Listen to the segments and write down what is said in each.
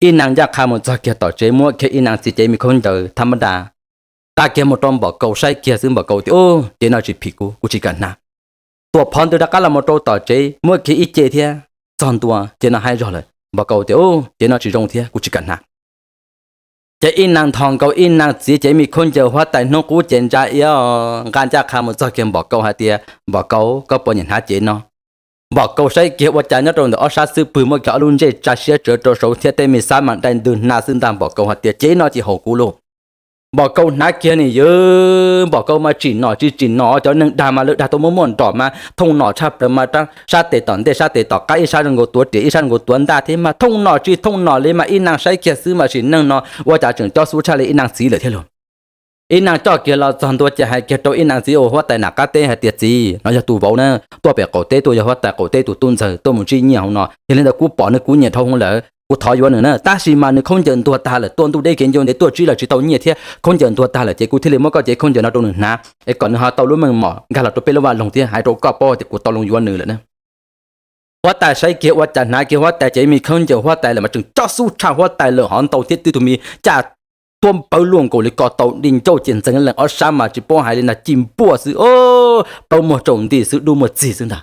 Ib Neeg ncaj qha mus txog kiag tom tsev, muab kiag Ib Neeg txiv cev me khaub ncaws thab mab da, nqa kiag mus rau Npom Kaus saib kiag xwb. Npom Kaus tias, Ub, cev no tsis phim kuv, kuv tsis kam hnav. Tuam phov ntws rov qab los mus rau tom tsev, muab kiag ib ce thiab, txog ntua, Cev no haib zog lawm. Npom Kaus tias, Ub, cev no tsis zoo thiab, kuv tsis kam hnav. Ces Ib Neeg nthos nkaus Ib Neeg txiv cev me khaub ncaws huab tais hnub qub ces ntsa iab nqa ncaj qha mus txog kiag Npom Kaus hais tias, Npom Kaus, koj puas nyiam hnav cev no? Npom Kaus saib kiag ua cas nyob rau ntawm ob sab xub pwg muaj kiag ob lub ntsej tsa siab tsawv rau saud thiab tej me xab mas dai ntws hnav xwb ntag. Npom Kaus hais tias, Cev no ces haum kuv lauj. Npom Kaus hnav kiag ni yawg, Npom Kaus mas tsim nom tsis tsim nom, cov neeg dag mas lawv dag tau muaj muaj nrom mas thooj nom tshaj plaws mas sab tes tom ntej sab tes tom qab, ib sab zoo nkaus tuav riam ib sab zoo nkaus tuav ntaj thiab mas thooj nom tsis thooj nom li mas Ib Neeg saib kiag xwb mas sim neej no ua cas tseem cob xub tshaj li Ib Neeg txiv lawm thiab lauj. Ib Neeg coj kiag los txog ntua ces hais kiag rau Ib Neeg txiv uas huab tais nram qab teb hais tias, Txiv, no yog tus vauv na, tuaj pem qaum teb tuaj, yog huab tais qaum teb tus tub ntxawg tuaj mus ntsib nyiaj hauv no, yog li ntawd kuv pom nws kuv nyiam dhau hwv lawm, kuv thov yuav nws na, tab sis mas nws khaub ncaws ntuag tag lawm, tuaj ntuj deb kev ncauj ntev tuaj tsib los tsis tau nyiaj thiab, khaub ncaws ntuag tag lawm ces kuv thiaj li muab koj cev khaub ncaws no rau nws hnav es kom nws ho tau lub meej mom nkag los rau peb lub vaj loog thiab hais rau koj paub tias kuv tau loo yuav nws lawm na. Huab tais saib kiag ua cas hnav kiag huab tais cev me khaub ncaws huab tais lawm mas tseem cob xub tshaj huab tais lawm hov ntau thiab, twb tus me caj tuab npawb luaj nkaus li ko taw di ncauj ces ntxeev lees ob sab mas tsis paub hais li ntag, ci npuaj xwb, plaub muag tsaus nti xwb, dub muag txig xwb ntag.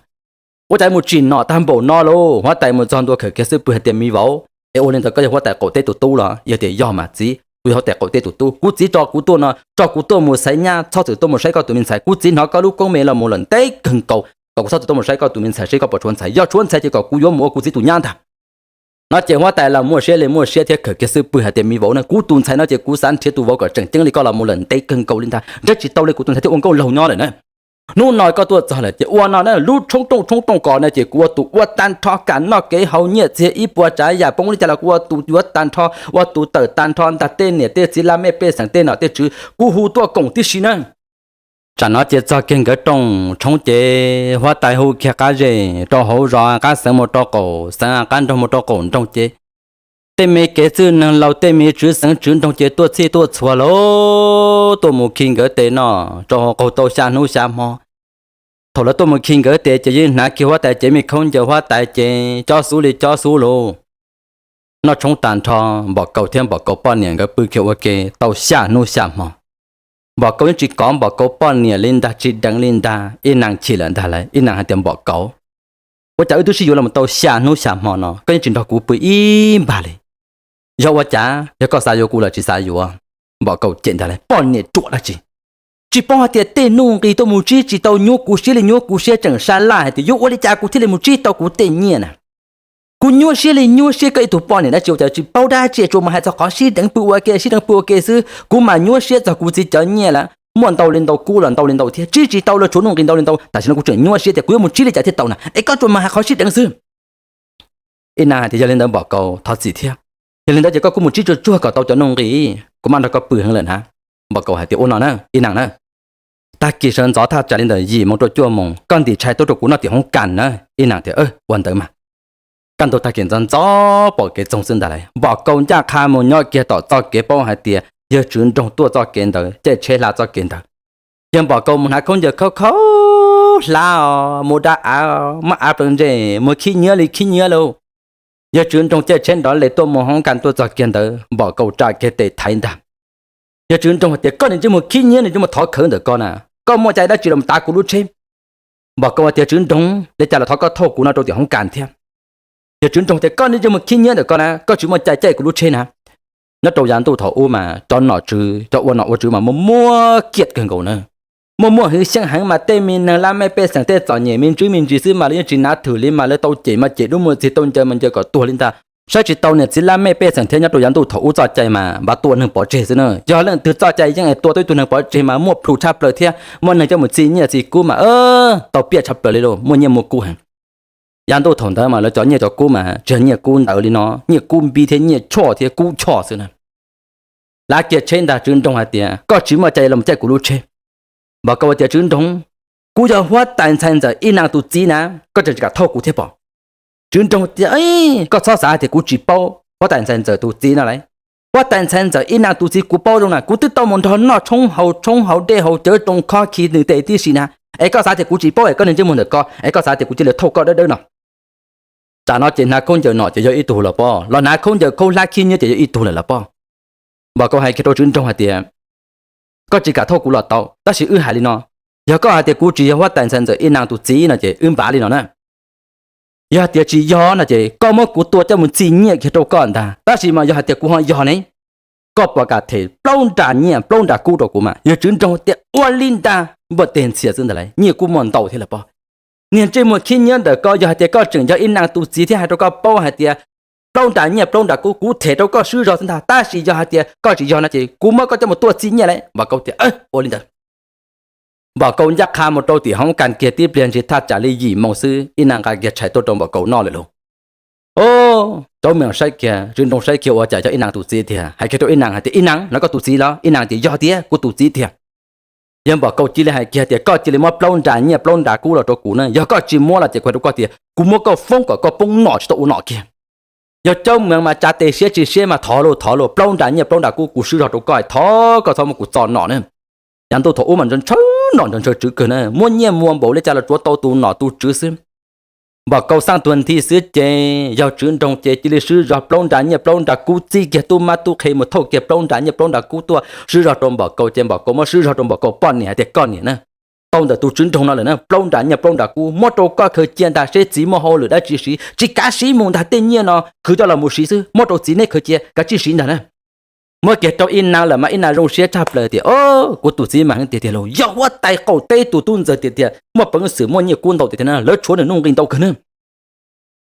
Ua cas mus tsim nom tag npaum no lauj? Huab tais mus txog ntua khawm kiag xub pwg hais tias, Me vauv, es ua li ntawd koj yog huab tais qaum teb tus tub los? Yog tias, Yog mas txiv, kuv yog huab tais qaum teb tus tub. Kuv txiv tso kuv tuaj no, tso kuv tuaj mus xaiv nyab, txhob txwm tuaj mus saib koj tus me ntxhais. Kuv txiv hnov koj lub koob me los mus lawm ntev kawg nkaus, kom kuv txhob txwm tuaj mus saib koj tus me ntxhais seb koj puas tshuav ntxhais. Yog tshuav ntxhais ces kom kuv yuav mus ua kuv txiv tus nyab ntag. No ces huab tais los muaj siab li muaj siab thiab khawm kiag xub pwg hais tias, Me vauv na, kuv tus ntxhais no ces kuv xav nrhiav tus vauv kom tseem ceeb li koj los mus lawm ntev kawg nkaus li ntag, nrhiav tsis tau li, kuv tus ntxhais thiaj ua nkauj laug nyob lawm na. Hnub no koj tuaj txog lawm ces ua no na, lub tshoob rooj tshoob rooj kos no ces kuv ua tus ua tag nrho, kam noj kev haus nyiaj txiag ib puas tsav yam poob li cas los kuv ua tus yuav tag nrho, ua tus tawm tag nrho ntag, tej niam tej txiv laj mej pej xeem tej nom tej tswv kuv hu tuaj koom tib si na. Tsam no ces txog kiag nkawd rooj tshoob ces huab tais hu kiag qab zej rau hauv zos, qab xeev mus rau qaum xeev, qab nroog mus rau qaum nroog ces tej me kev txwj neeg laus, tej me tswv xeev tswv nroog ces tuaj txhij tuaj txhua lauj, tuaj mus khi nkawd tes noj rau hauv qaug tau xya hnub xya hmo. Thaum lawv tuaj mus khi nkawd tes ces yeej hnav kiag huab tais cev me khaub ncaws huab tais ces cob xub li cob xub lauj. Noj tshoob tag nrho, Npom Kaus thiab Npom Kaus poj niam nkawd pw kiag ua ke tau xya hnub xya hmo. Npom Kaus yeej tsis kov Npom Kaus poj niam li ntag, tsis deev li ntag. Ib Nees chim lawm ntag lauj, Ib Nees hais tias, Npom Kaus, ua cas wb twb sib yuav los tau xya hnub xya hmo no koj yeej tsis nrog kuv pw ib npag li? Yog ua cas, yog koj xav yuav kuv los tsis xav yuav? Npom Kaus cem ntag lauj, Poj niam ruam dab tsi? Tsis paub hais tias tej nuj nqis tuaj mus tsib tsis tau nyuaj kuv siab li nyuaj kuv siab, tseem sab laj hais tias yuav ua li cas kuv thiaj li mus tsib tau kuv tej nyiaj na. Kuv nyuaj siab li nyuaj siab, koj ib tug poj niam dab tsi ua cas tsis paub dab tsi, tsuas mus hais txog qhov sib deev pw ua ke sib deev pw ua ke xwb. Kuv mas nyuaj siab txog kuv txiv cov nyiaj lawm, muaj ntau li ntau, kub los ntau li ntau thiab, tsib tsis tau los tshuav nuj nqis ntau li ntau. Tam sim no kuv tseem nyuaj siab tias kuv yuav mus tsib li cas thiaj tau na, es koj tsuas mus hais qhov sib deev xwb. Ib Nees hais tias, Yog li ntawd Npom Kaus, thov txim thiab. Yog li ntawd ces koj kuj mus tsib tsuag tsuag kom tau cov nuj nqis, kuv mam nrog koj pw heev lawm na. Npom Kaus hais tias, Ua no na Ib Nees na, tag kis sawv ntxov thaj tsam li ntawm yim moos rau cuaj moos koj ntim tshais tuaj rau kuv noj tim hoob kas na. Ib Nees tias, Ua ntawd mas. Kaj ntug tag kis ntxov ntxov pom kev txoog xwb ntag lauj, Npom Kaus ncaj qha mus nyob kiag tom txoj kev, paub hais tias yawg tswv nroog tuaj txoj kev ntawd, caij tsheb hla txoj kev ntawd. Yawg Npom Kaus mus hnav khaub ncaws khaub khaub hlab os, mus da av, muab av pleev ntsej, mus khib nyiab li khib nyiab lauj. Yawg tswv nroog caij tsheb nrov les tuaj mus hoob kas tuaj txog kiag ntawd, Npom Kaus tsa kiag tes thaiv ntag. Yawg tswv nroog hais tias, Koj niag ntsej muag khib nyiab, niag ntsej muag thov khawv ntawm ko na, koj muaj cai dab tsi los tav kuv lub tsheb? Npom Kaus hais tias, Tswv nroog, li cas los thov koj thauj kuv no rau tim hoob kas thiab. Yawg tswv nroog tias, Koj niag ntsej muag khib nyiab ntawm ko na, koj tsis muaj cai caij kuv lub tsheb na. Nyob rau yav ntuj thaum ub mas cov nom tswv, cov ua nom ua tswv mas muaj muaj kiaj kawg nkaus na. Muaj muaj hwv xyeej heev mas tej me neeg laj mej pej xeem, tej txom nyem me ntsis me ntsis xwb mas lawv yeej tsis nav thwm li mas lawv tau cem mas cem dub muag txig, tau ncaws mas ncaws kom tuag li ntag. Saib tsis tau niam txiv laj mej pej xeem thiab. Nyob rau yav ntuj thaum ub txoj cai mas npaj tua neeg pov tseg xwb na. Yog leej twg txoj cai yeej es tua tau ib tug neeg pov tseg mas muaj plhus tshaj plaws thiab muaj neeg coj mus txi nyiaj txi kub mas tau piaj tshaj plaws li lauj, muaj nyiaj muaj kub heev. Yav ntuj thaum ntawd mas lawv cov nyiaj cov kub mas tsis yog nyiaj kub ntawd li no, nyiaj kub npib thiab nyiaj choj thiab kub choj xwb na. Lav kiag tsheb ntag, tswv nroog hais tias, Koj tsis muaj cai los caij kuv lub tsheb. Npom Kaus tias, Tswv nroog, kuv yog huab tais ntxhais ntxawm Ib Nees tus txiv na, koj tseem tsis kam thauj kuv thiab pob? Tswv nroog tias, Koj txhob xav hais tias kuv tsis paub huab tais ntxhais ntxawm tus txiv no lauj. Huab tais ntxhais ntxawm Ib Nees tus txiv kuv paub zoo na, kuv twb tau mus nrog noj tshoob haus tshoob haus dej haus cawv tsoo khob khi nws tes tib si na. Es koj xav tias kuv tsis paub es koj niag ntsej muag ntawm ko, es koj xav tias kuv cia li thauj koj dawb dawb no? Tsam no ces hnav khaub ncaws nom ces yog ib tug los pob, los hnav khaub ncaws khaub hlab khib nyiab ces yog ib tug lawm los pob. Npam Kaus hais kiag rau Tswv Nroog hais tias, koj tsis kam thauj kuv los tau, tab sis wb hais li no, yog koj hais tias kuv tsis yog huab tais ntxhais ntxawm Ib Naj tus txiv no ces wb npav li no na. Yog hais tias tsis yog no ces koj muab kuv tua coj mus txi nyiaj kiag rau koj ntag, tab sis mas yog hais tias kuv ho yog ne, koj puas kam them plaub nra nyiaj plaub nra kub rau kuv mas? Yawg Tswv Nroog tias ua li ntag, npuaj teg ntxhias xwb ntag lauj, nyiaj kuj muaj ntau thiab lawm pob. Niag ntsej muag khib nyiab ntawm koj, yog hais tias koj tseem yog Ib Naj tus txiv thiab hais rau koj paub hais tias plaub nra nyiaj plaub nra kub kuv them rau koj swb zog xwb ntag, tab sis yog hais tias koj tsis yog no ces kuv muab koj coj mus tua txi nyiaj lauj. Npam Kaus tias ua li ntawd. Npam Kaus ncaj qha mus rau tim hoob kas kiag tib pliag ntshis thaj tsam li yim moos xwb, Ib Naj nqa kiag tshais tuaj rau Npam Kaus noj lawm lauj. Cov me saib kiag, Tswv Nroog saib kiag ua cas yog Ib Naj tus txiv tiag, hais kiag rau Ib Naj hais tias Ib Naj, no koj tus txiv los? Ib Naj tias yog tiag, kuv tus txiv tiag. Yog Npam Kaus cia li hais kiag tias koj cia li muab plaub nra nyiaj plaub nra kub los rau kuv na, yog koj tsis muab los ces kuv hais rau koj tias kuv muab koj foob kom koj poob nom tsis tau ua nom kiag. Yog caub mees mas tsa tes siab tsis siab mas thov lauj thov lauj, plaub nra nyiaj plaub nra kub kuv swb zog rau koj, thov koj txhob muab kuv txo nom na. Yav ntuj thaum ub mas ntshaw nom ntshaw tswv kawg na, muab nyiaj muag npaum li cas los tsuav tau tus nom tus tswv xwb. Npam Kaus xaj tuag nthi xwb ces yog Tswv Nroog ces cia li swb zog plaub nra nyiaj plaub nra kub, txib kiag tub mab tub qhe mus thauj kiag plaub nra nyiaj plaub nra kub tuaj swb zog rau Npam Kaus ces Npam Kaus muab swb zog rau Npam Kaus poj niam hais tias koj niam na, tau ntawm tus Tswv Nroog no lawm na, plaub nra nyiaj plaub nra kub muab rau koj khaws cia ntag, seb txiv muaj hauj lwm dab tsi siv, tsis kav siv mus ntag, tej nyiaj no khwv coj los mus siv xwb, muab rau txiv neb khaws cia, kav tsij siv ntag na. Muab kiag rau Ib Naj lawm mas Ib Naj zoo siab tshaj plaws tias o, kuv tus txiv mas heev tiag tiag lauj, yog huab tais qaum teb tus tub ntxawg tiag tiag, muaj peev xwm muaj nyiaj kub ntau tiag tiag na, lawv tshuav nws nuj nqis ntau kawg na.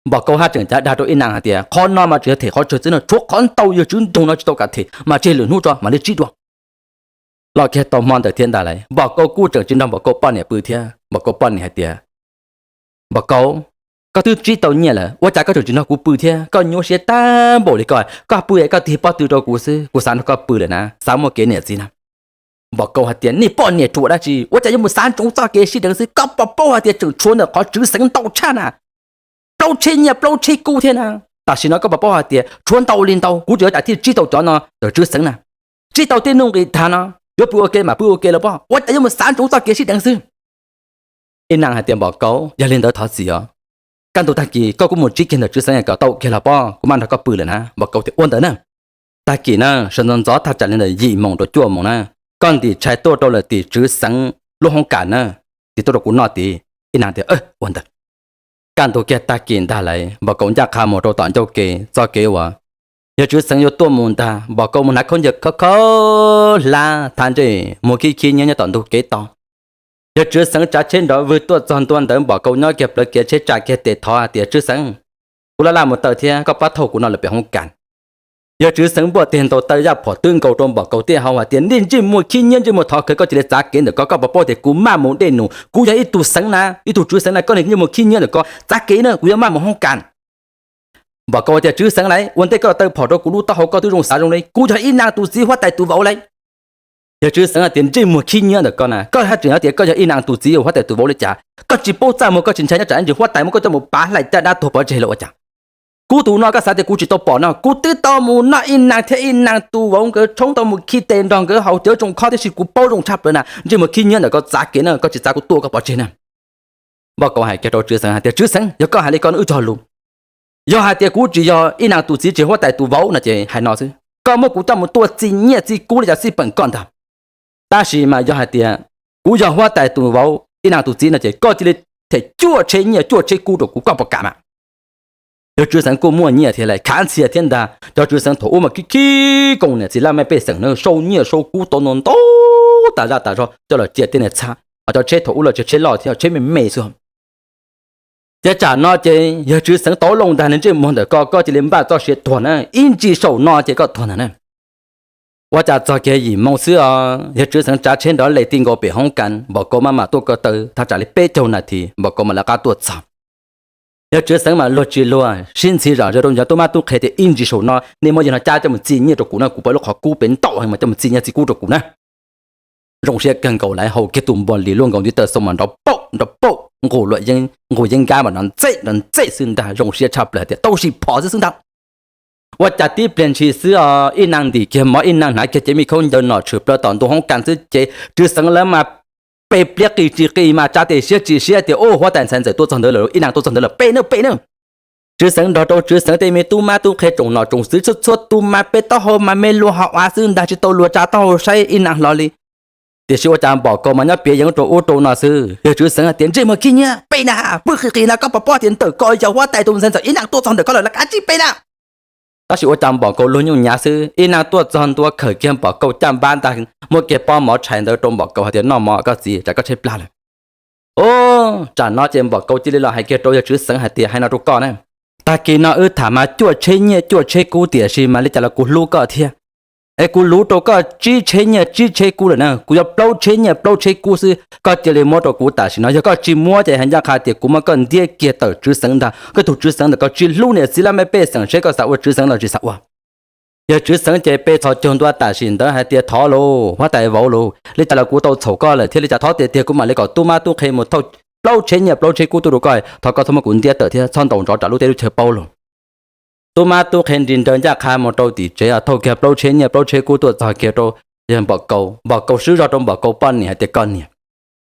Npam Kaus haj tseem cav dag rau Ib Naj hais tias qhov no mas tsis yog them qhov tsawg xwb no, tshuav qhov ntau yawg Tswv Nroog no tsis tau kam them mas tseg lwm hnub tso mam li tsib dua. Los kiag tau hmo ntawd thiab ntag lauj, Npam Kaus kuj tseem tsis nrog Npam Kaus poj niam pw thiab. Npam Kaus poj niam hais tias Npam Kaus, koj twb tsib tau nyiaj lawm ua cas koj tseem tsis nrog kuv pw thiab? Koj nyuaj siab tag npaum li koj, koj pw es koj tig pob tw rau kuv xwb, kuv xav nrog koj pw lawm na, xav muaj kev niam txiv na. Npam Kaus hais tias nej poj niam ruam dab tsi ua cas yuav mus xav ntsoov txoj kev sib deev xwb, koj puas paub hais tias tseem tshuav ntawm qhov Tswv Xeev ntau tshaj na, plaub tsheb nyiaj plaub tsheb kub thiab na. Tam sim no koj puas paub hais tias tshuav ntau li ntau, kuv tseem yuav tsum tig tsib tau cov no ntawm Tswv Xeev na, tsib tau tej nuj nqis tag no, yuav pw ua ke mam pw ua ke los pob, ua cas yuav mus xav ntsoov txoj kev sib deev xwb. Ib Naj hais tias Npam Kaus, yog li ntawd thov txim os, kaj ntug tag kis koj kuj mus tsib kiag ntawm Tswv Xeev kom tau kiag los pob, kuv mam nrog koj pw lawm na. Npam Kaus tias ua ntawd na. Tag kis na, sawv ntxov ntxov thaj tsam li ntawm yim moos rau cuaj moos na, koj ntim tshais tuaj rau lawm tim Tswv Xeev lub hoob kas na, tim tuaj rau kuv noj tid. Ib Naj tias ua ntawd. Kaj ntug kiag tag kis ntag lauj, Npam Kaus ncaj qha mus rau tom ncauj ke, txoj kev uas yawg Tswv Xeev yuav tuaj mus ntag, Npam Kaus mus hnav khaub ncaws khaub khaub hlab thab ntsej muag khib khib nyiab nyob tom ntug kev tod. Yawg Tswv Xeev tsav tsheb nrov vwg tuaj txog ntua ntawd, Npam Kaus nyob kiag plawv kiav tsheb tsa kiag tes thov hais tias Tswv Xeev, kuv laj laj mus taw thiab, koj pab thauj kuv no lawm pem hoob kas. Yawg Tswv Xeev npuaj teg ntaus taw yaj phom twb nkaus rau Npam Kaus tej hauv hais tias nej ntsej muag khib nyiab ntsej muag thov khawv, koj cia li txav kev ntawm ko, koj puas paub tias kuv maj mus dej num, kuv yog ib tug Xeev na, ib tug Tswv Xeev na, koj niag ntsej muag khib nyiab ntawm ko txav kev na, kuv yuav maj mus hoob kas. Npam Kaus tias Tswv Xeev lauj, ua ntej koj taw phom rau kuv lub taub hau koj twb zoo xav zoo li, kuv yog Ib Naj tus txiv huab tais tus vauv lauj. Yawg Tswv Xeev hais tias ntsej muag khib nyiab ntawm koj na, koj haj tseem hais tias koj yog Ib Naj tus txiv huab tais tus vauv li cas? Koj tsis paub txaj muag koj tsis ntshai nyob tsam ntsis huab tais muab koj coj mus pav hlais caj dab tuag pov tseg los ua cas? Kuv tus no koj xav tias kuv tsis tau pom no, kuv twb tau mus noj Ib Naj thiab Ib Naj tus vauv nkawd tshoob, tau mus khi tes nrog nkawd haus cawv tsoo khob tib si, kuv paub zoo tshaj plaws na, ntsej muag khib nyiab ntawm ko txav kev na, koj tsis txav kuv tua koj pov tseg na. Npam Kaus hais kiag rau Tswv Xeev hais tias Tswv Xeev, yog koj hais li ko no wb cog lus. Yog hais tias kuv tsis yog Ib Naj tus txiv tsis huab tais tus vauv no ces hais no xwb, koj muab kuv coj mus tua txi nyiaj txi kub li cas xij peem koj ntag. Tab sis mas yog hais tias kuv yog huab tais tus vauv Ib Naj tus txiv no ces koj cia li them cuaj tsheb nyiaj cuaj tsheb kub rau kuv, koj puas kam mas? Yawg Tswv Xeev kuj muaj nyiaj thiab lauj, khav ntxhias thiab ntag. Cov Tswv Xeev thaum ub mas khib khib koos niam txiv laj mej pej xeem na, sau nyiaj sau kub tau ntau ntau tas zaj tas zog coj los cia tej niag txhab, ho cov tsheb thaum ub los tsis yog tsheb loj thiab, tsheb me me xwb. Ces tsam no ces yawg Tswv Xeev tau loo ntag, ntsej muag ntawm ko koj cia li npaj txoj sia tuag na, ib ntsis saum no ces koj tuag ntag na. Ua cas txog kiag yim moo xwb os, yawg Tswv Xeev tsav tsheb nrov les ti nkaus pem hoob kas, Npam Kaus maj mam tuaj ko taw thaj tsam li peb caug nas this Npam Kaus mam lawv qab tuaj txog. Yawg Tswv Xeev mas luag tsis luag, sib ntxhi zom zaws rau cov tub mab tub qhe tias ib ntsis saum no nej muab yawg no cab coj mus txi nyiaj rau kuv na, kuv pom lub qhov kub pem ntaum heev mas coj mus txi nyiaj txi kub rau kuv na. Zoo siab kawg nkaus lawm, haus kiag tus npos lis luaj nkaus ntiv taw xoo mas nrov paum nrov paum, nqus luam yeeb nqus yeeb nkab mas nrov ntxej nrov ntxej xwb ntag, zoo siab tshaj plaws tias tau sim phom xwb xwb ntag. Ua cas tib pliag ntshis xwb os, Ib Naj ntim kiag mov, Ib Naj hnav kiag cev me khaub ncaws nom tshwm plaws tom ntu hoob kas xwb ces Tswv Xeev lawv mas pes pliab qis tsis qis mas tsa tes siab tsis siab tias ub, huab tais ntxhais ntxawm tuaj txog ntawd lawm, Ib Naj tuaj txog ntawd lawm, pem na pem na. Tswv Xeev nrog rau Tswv Xeev tej me tub mab tub qhe tsoom nom tsoom tswv txhua txhua tus mas peb taub hau mas me luag hauv av xwb ntag, tsis tau luag tsa taub hau saib Ib Naj hlo li. Tiam sis ua cas Npom Kaus mas nyob piav yeev rau ub rau no xwb. Yawg Tswv Xeev hais tias, Ntsej muag khib nyiab, pe na, pw qis qis na, koj puas paub tias ntawm ko yog huab tais tus ntxhais ntxawm Ib Naj tuaj txog ntawm ko lawm, lawv kav tsij pe na. Tab sis ua cas Npom Kaus luag nyuj nyav xwb, Ib Naj tuaj txog ntua khawm kiag Npom Kaus caj npab ntag, muab kiag pob mov tshais ntawd rau Npom Kaus hais tias, Noj mov koj txiv, tsam koj tshaib plab lawm. Ub, tsam no ces Npom Kaus cia li los hais kiag rau yawg Tswv Xeev hais tias, Hais no rau koj na, tag kis no wb tham mas cuaj tsheb nyiaj cuaj tsheb kub, tiam sis mas li cas los kuv hlub koj thiab. Es kuv luv rau koj tsib tsheb nyiaj tsib tsheb kub lawm na, kuv yuav plaub tsheb nyiaj plaub tsheb kub xwb, koj cia li muab rau kuv tam sim no. Yog koj tsis muab ces hais ncaj qha tias kuv muab koj ntiab kiag tawm Tswv Xeev ntag, koj tus Tswv Xeev ntawm koj tsis hlub niam txiv laj mej pej xeem, seb koj xav ua Tswv Xeev los tsis xav ua. Yawg Tswv Xeev ces pe txhos caug ntua tam sim ntawd hais tias, Thov lauj, huab tais vauv lauj, li cas los kuv tau txhaum koj lawm thiab, li cas thov tiag tiag kuv mam li kom tub mab tub qhe mus thauj plaub tsheb nyiaj plaub tsheb kub tuaj rau koj, thov koj txhob muab kuv ntiab tawm thiab txhob ntaus nrov nram lub teb lub chaw paub lauj. Tub mab tub qhe nris nraws ncaj qha mus rau tim tsev, thauj kiag plaub tsheb nyiaj plaub tsheb kub tuaj txog kiag rau yawg Npom Kaus. Npom Kaus swb zog rau Npom Kaus poj niam hais tias, Koj niam,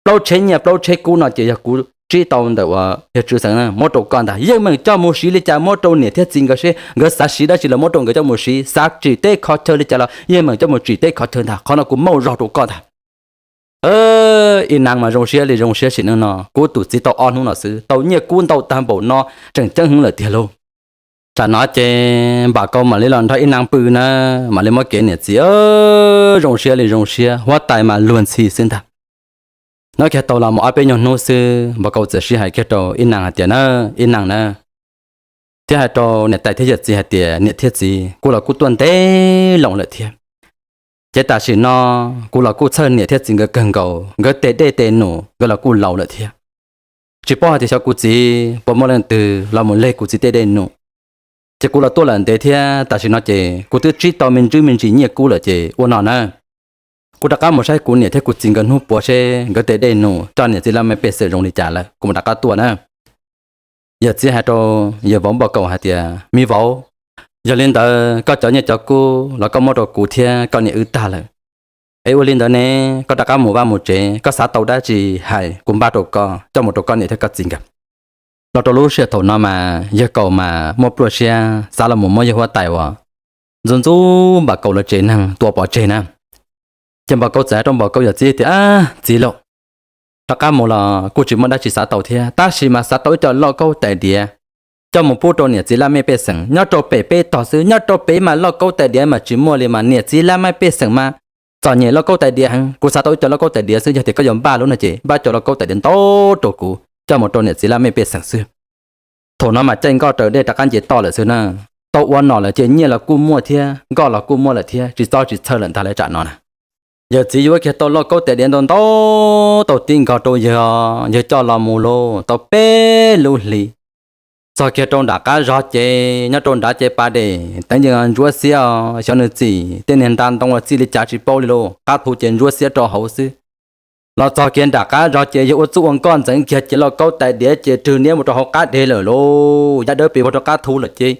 plaub tsheb nyiaj plaub tsheb kub no ces yog kuv tsib tau ntawm uas yawg Tswv Xeev na, muab rau koj ntag. Yeej meem coj mus siv li cas muab rau niam thiab txiv nkawd seb nkawd xav siv dab tsi los muab rau nkawd coj mus siv, xav tsim teb kho chaw li cas los yeej meem coj mus tsim teb kho chaw ntag, qhov no kuv muab ua zog rau koj ntag. Ib Naj mas zoo siab li zoo siab sim neej no, kuv tus txiv tau ob hnub no xwb tau nyiaj kub ntau tag npaum no, tseem ceeb heev lawm tiag lauj. Tsam no ces Npom Kaus mam li los nrog Ib Naj pw na, mam li muab kev niam txiv, zoo siab li zoo siab, huab tais mas luag ntxhi xwb ntag. Nyob kiag tau los mus ob peb nyuag hnub xwb, Npom Kaus txawm sib hais kiag rau Ib Naj hais tias, Na, Ib Naj na, thiab hais rau niam tais thiab yawm txiv hais tias, Niam thiab txiv, kuv los kuj tuaj ntev loo lawm thiab. Ces tam sim no kuv los kuj txhawj niam thiab txiv nkawd kawg nkaus, nkawd tes dej tes num nkawd los kuj laus lawm thiab. Tsis paub hais tias xyov kuv txiv puas muaj leej twg los mus leg kuv txiv tej dej num. Ces kuv los tuaj lawm ntev thiab, tam sim no ces kuv twb tsib tau me ntsis me ntsis nyiaj kub lawm ces ua no na, kuv rov qab mus saib kuv niam thiab kuv txiv nkawd hnub puav seb nkawd tes dej num coj niam txiv laj mej pej xeem zoo li cas lawm kuv mam rov qab tuaj na. Yawm txiv hais rau yawm vauv Npom Kaus hais tias, Me vauv, yog li ntawd koj cov nyiaj cov kub los koj muab rau kuv thiab koj niam wb tag lawm. Es ua li ntawd ne, koj rov qab mus vaj mus tsev, koj xav tau dab tsi hais kuv npaj rau koj coj mus rau koj niam thiab koj txiv nkawd. Los rau lub sij hawm thaum no mas yawg Kaus mas muaj pluaj siab xav los mus muab yawg huab tais uas ntxub ntxub Npom Kaus lawv tsev neeg tua pov tseg na. Ces Npom Kaus txawm hais rau Npom Kaus yawm txiv tias, Txiv lauj, rov qab mus los kuj tsis muaj dab tsi xav tau thiab, tab sis mas xav tau ib co lauj kaub tais diav coj mus pub rau niam txiv laj mej pej xeem nyob rau pem peb tog xwb. Nyob rau pem mas lauj kaub tais diav mas tsis muaj li, mas niam txiv laj mej pej xeem mas txom nyem lauj kaub tais diav heev. Kuv xav tau ib co lauj kaub tais diav xwb, yog tias koj yuav npaj lub no ces npaj co lauj kaub tais diav ntau rau kuv coj mus rau niam txiv laj mej pej xeem xwb. Thaum no mas caij nkoj raws dej rov qab nce toj lawm xwb na. Tau ua nom lawm ces nyiaj los kuj muaj thiab, nkoj los kuj muaj lawm thiab, tsis txob tsis txhawj lawm ntag lawv tsam no na. Yawm txiv yuav kiag tau lauj kaub tais diav ntau ntau tau ti nkaus rau yawg, yawg coj los mus lauj, tau peb lub hlis. Txog kiag rau nram qab zog ces nyob rau nrad ces pas dej teev yeej ntsuab xiab os, xyov nws txim tej niag nta ntoo uas txij li cas tsis paub li lauj, qab thu ces ntsuab xiab rau hauv xwb. Los txog kiag nram qab zog ces yawg ua txuj ua nkoj ntxeev kiag ces lauj kaub tais diav ces rwg niab mus rau hauv qab deg lawm lauj, ya dawb pes vog rau qab thu lawm ces